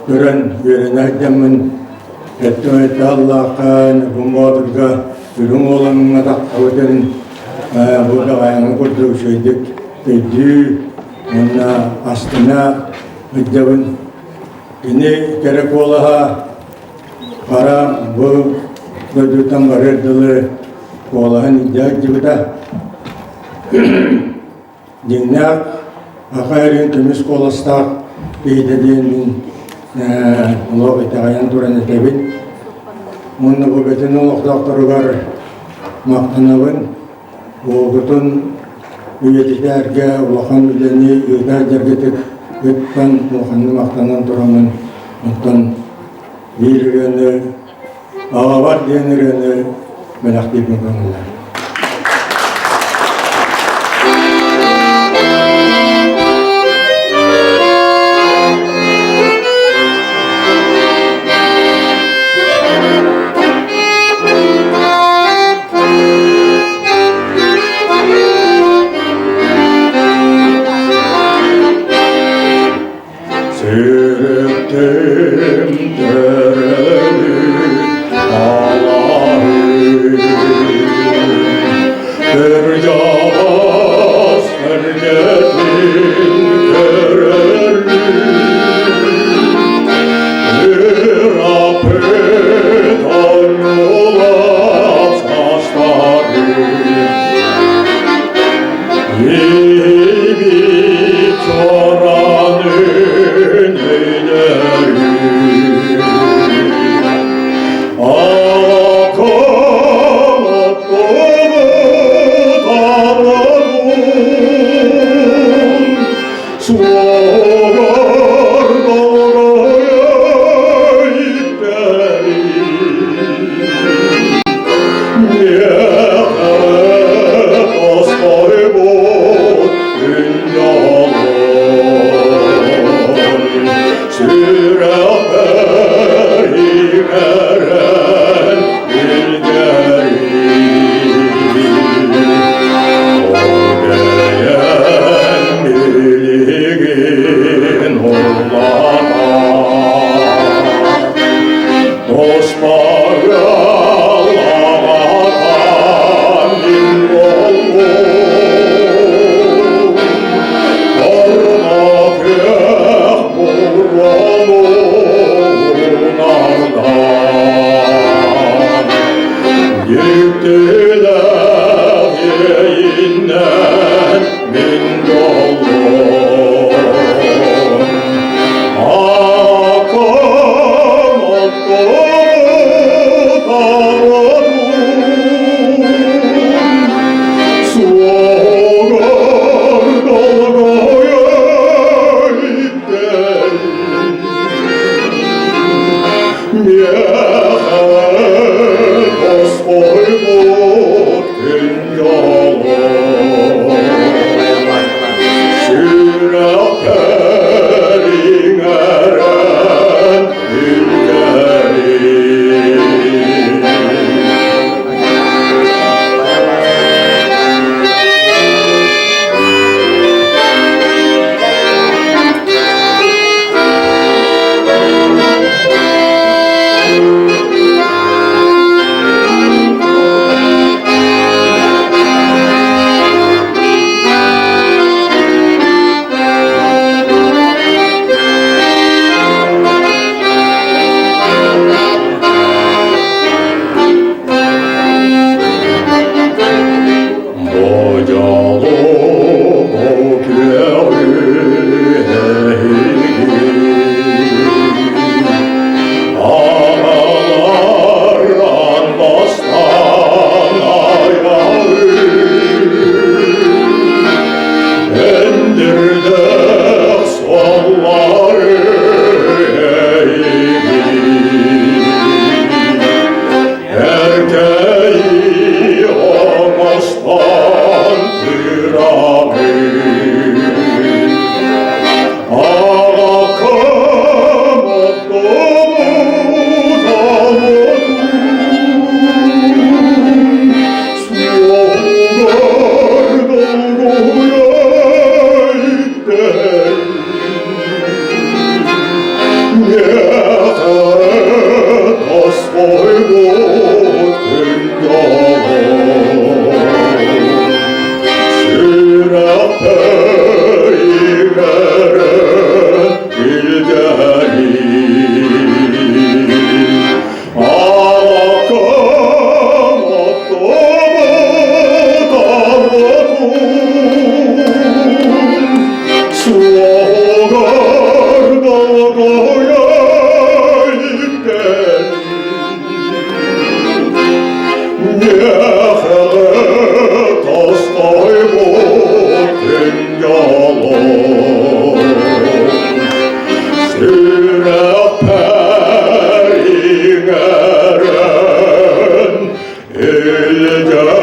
Speaker 14: көрөн үөрэнэ сылдьаммын эттим Аллаахха Ньургун Боотурга Үрүҥ Уолаҥҥа тахсыбытын бу даҕайаҥы курдук үчүгэйдик өйдүү уонна астына сылдьабын. Кини кэрэ куолаһа хара бу дойдуттан барыар дылы куолаһын илдьэ сылдьыбыта. Дьиҥнээх Аха эрин көмүс куоластаах киһитэ диэн мин олох итэҕэйэн туран этэбин. Уонна бу Бөтүн олохтоохторугар махтанабын. Уолгутун үйэтитэргэ улахан үлэни ыыта дьэргэтик ыттан улаханнык махтанан тураммын оттон биир ырыаны Аҕабар диэн ырыаны бэлэхтиирбин көҥүллэр. Сүрэхтим төрөлү алаһы Кырдьаҕас эргэтин көрөрү Ыраппыт оннулаах састары Иибит чоранын өйдөрү Алакын оттубут арыгын Суоҕар долгуйа иттэрин Сүрэхпэр иҥэрэн илдьэри.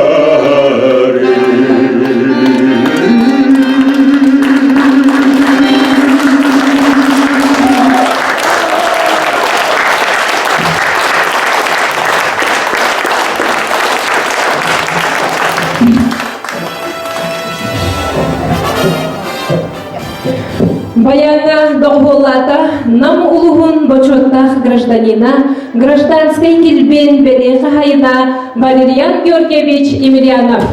Speaker 2: Баяҥҥа доҕуһуоллаата Нам улуһун бочуоттаах гражданина, гражданскай килбиэн бэлиэ хаһайына Валериан Георгиевич Емельянов.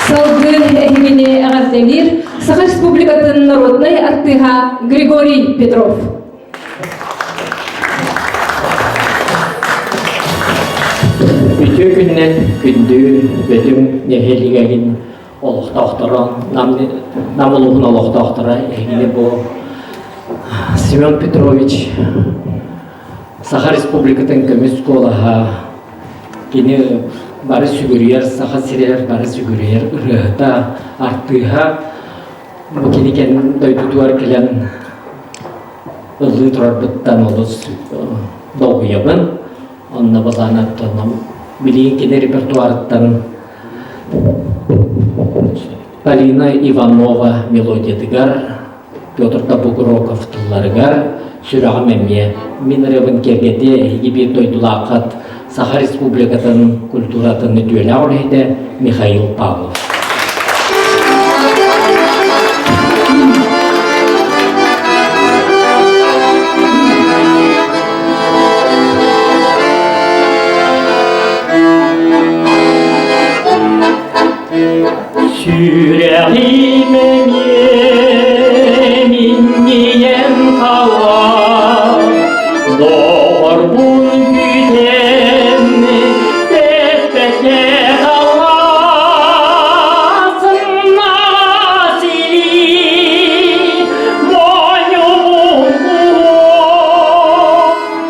Speaker 2: Салгыы эһигини эҕэрдэлиир Саха Республикатын народнай артыыһа Григорий Петров.
Speaker 15: Үтүө күннэн күндү Бөтүҥ нэһилиэгин олохтоохторо, Нам, Нам улууһун олохтоохторо эһигини бу Семен Петрович Саха Республикатын көмүс куолаһа кини бары сүгүрүйэр Саха сиригэр бары сүгүрүйэр ырыаһыта, артыыһа бу кини кэн дойдутугар кэлэн ыллыы турарбыттан олус долгуйабын. Онно былаанаттан билигин кини репертуарыттан Полина Иванова мелодиятыгар, Петр Табугуроков тылларыгар «Сүрэҕим эмиэ» мин ырыабын киэргэтиэ эһиги биир дойдулааххыт Саха Республикатын культуратын үтүөлээх үлэһитэ Михаил Павлов. Сүрэҕим эмиэ минньийэн хаалар, доҕорбун күүтэн тэппэккэ талаасынна силии, моонньубун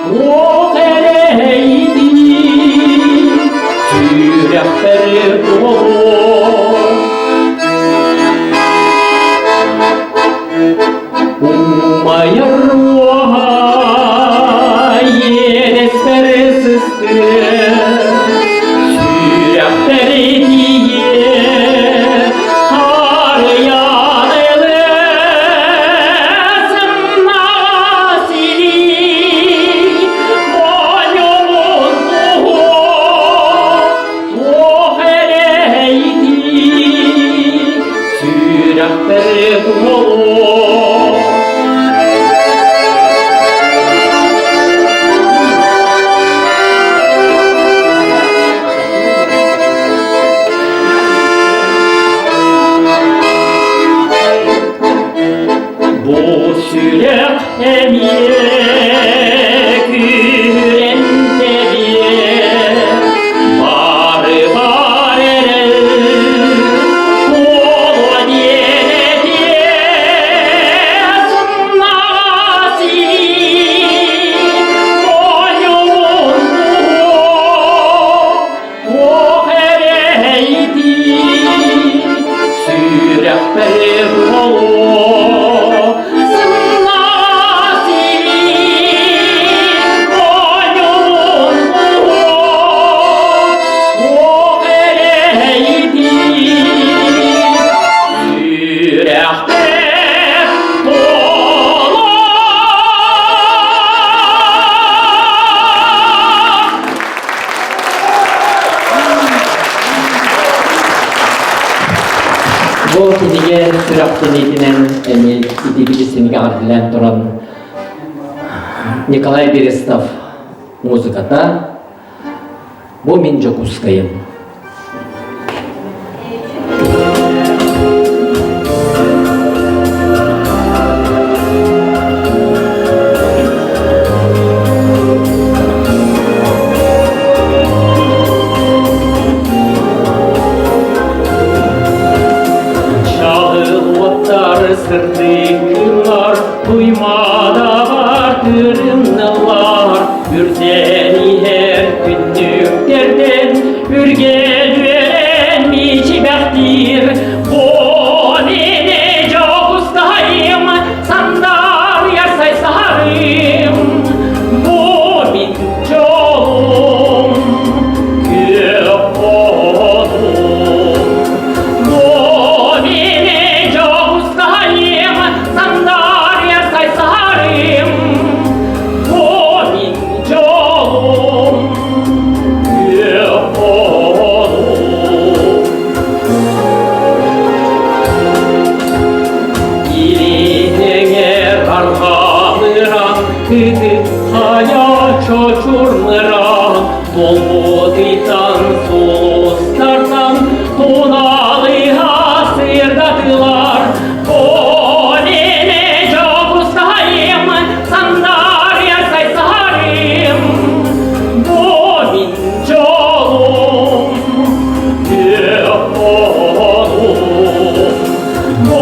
Speaker 15: туох эрэйдии, сүрэхпэр туолуо. Умайар уоһа иэдэспэр сыстыа, сүрэхпэр тиийиэ, харыйан ылысымна силии, моонньубун туох эрэйдии, сүрэхпэр туолуо. Бу сүрэх эмиэ күүрэн тэбиэ, бары бар эрэл буолуо диэн этиэ, сымнаҕас илии оонньуун туох эрэйдии, сүрэхпэр буолуо, сымнаҕас илии оонньуун туох эрэйдии, сүрэхпэр буолуо. Бу кинигэ сүрэхтэниитинэн эмиэ итиибитиссинигэ эҕэрдэлээн туран Николай Берестов музыката «Бу мин Дьокуускайым». Чаҕыл сырдык туймаада бар тырымналар үрдэн иһэр күннүктэрдэн үргэл үөрэн мичибэхтиир Бу мини Дьокуускайым. Ытык хайа чочур мыраан, Буолбут ыйтан сулустартан Туналыһа сырдатылар. О, мин Дьокуускайым, сандаарыйар сайсарым, Бу мин дьолум, күөх хонуум. Бу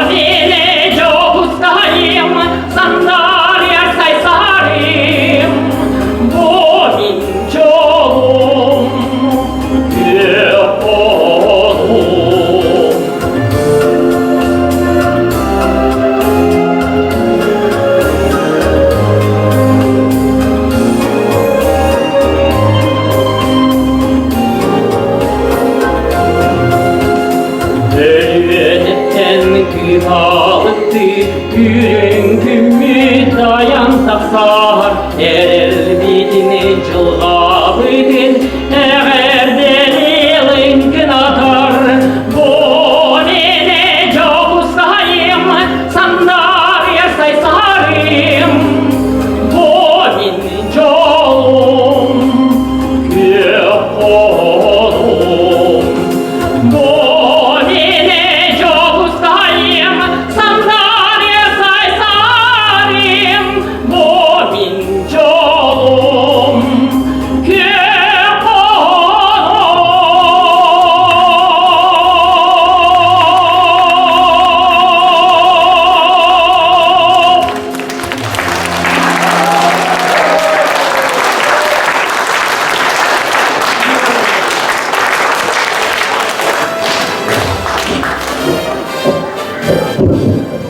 Speaker 15: мин Дьокуускайым, сандаарыйар сайсарым, Бу мин дьолум, күөх хонуум. Өлүөнэттэн кыһалытты үрүҥ күммүт дайан тахсар эрэлбитин дьылҕабытын эҕэрдэлиэ лыҥкынатар Бу мин Дьокуускайым сандаарыйар сайсарым Бу мин дьолум күөх хонуум Бу мин Дьокуускайым сандаарыйар сайсарым Бу мин дьолум күөх хонуум.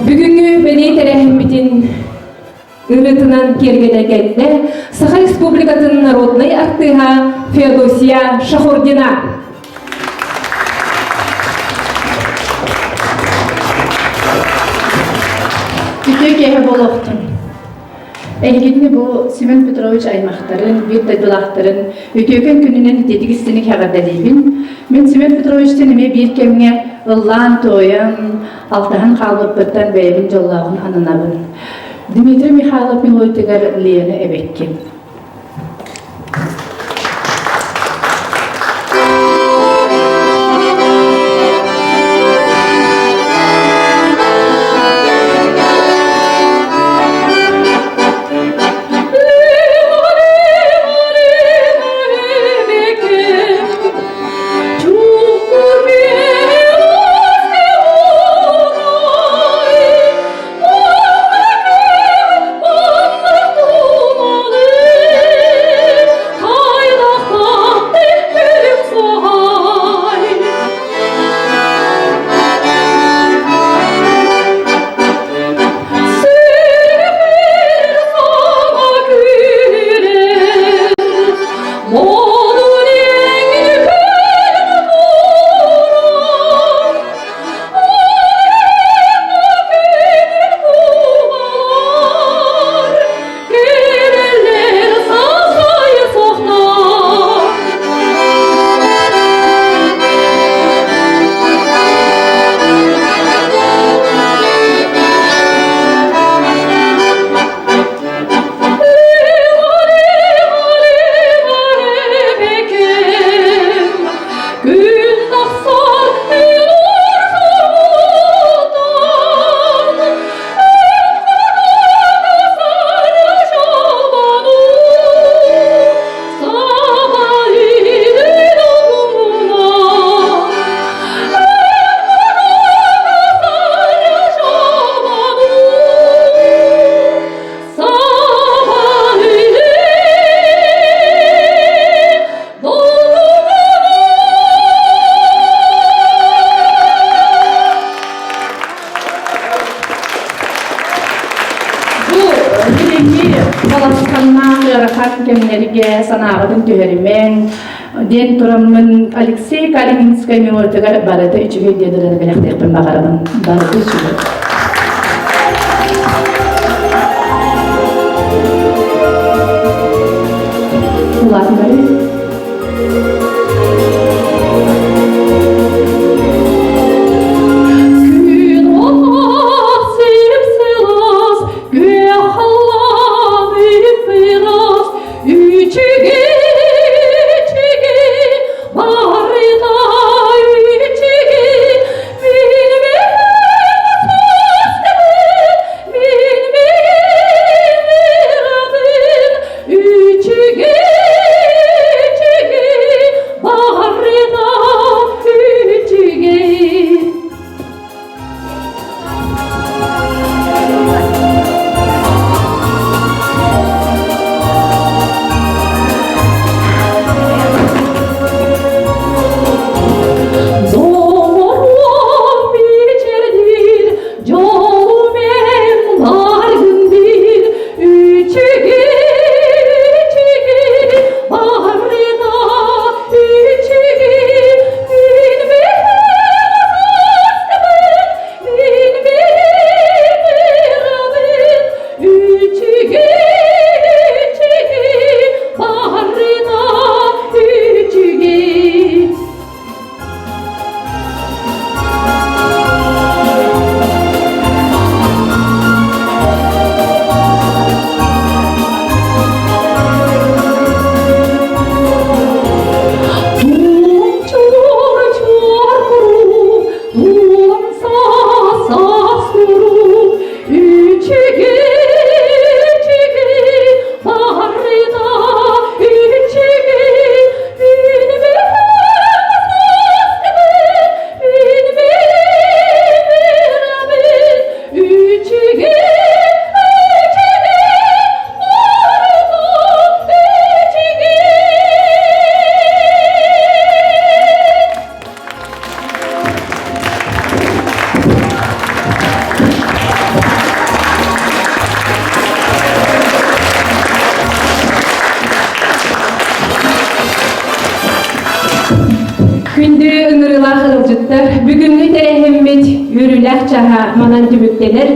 Speaker 2: Бүгүҥҥү бэлиэ тэрээһиммитин ырытынан киэргэтэ кэллэ Саха Республикатын народнай артыыһа Феодосия Шахурдина.
Speaker 16: Үтүө киэһэ буолуохтун. Эһигини бу Семен Петрович аймахтарын, биир дойдулаахтарын үтүөкэн күнүнэн итиитик истиҥник эҕэрдэлиибин. Мин Семен Петровичтан эмиэ биир кэмҥэ ыллаан-туойан, алтыһан хаалбыппыттан бэйэбин дьоллооҕун ананабын. Дмитрий Михайлов мелодиятыгар Лена эбэккин. Бу билиҥҥи балысханнаах ыарахан кэмнэргэ санааҕытын түһэримэҥ диэн тураммын Алексей Калининскай мелодиятыгар барыта үчүгэй диэн ырыаны бэлэхтиэхпин баҕарабын. Барыта үчүгэй. Улаатыннарыы.
Speaker 13: Күн сип сылаас, күөх халлаан.
Speaker 2: үөрүүлээх чааһа манан түмүктэнэр.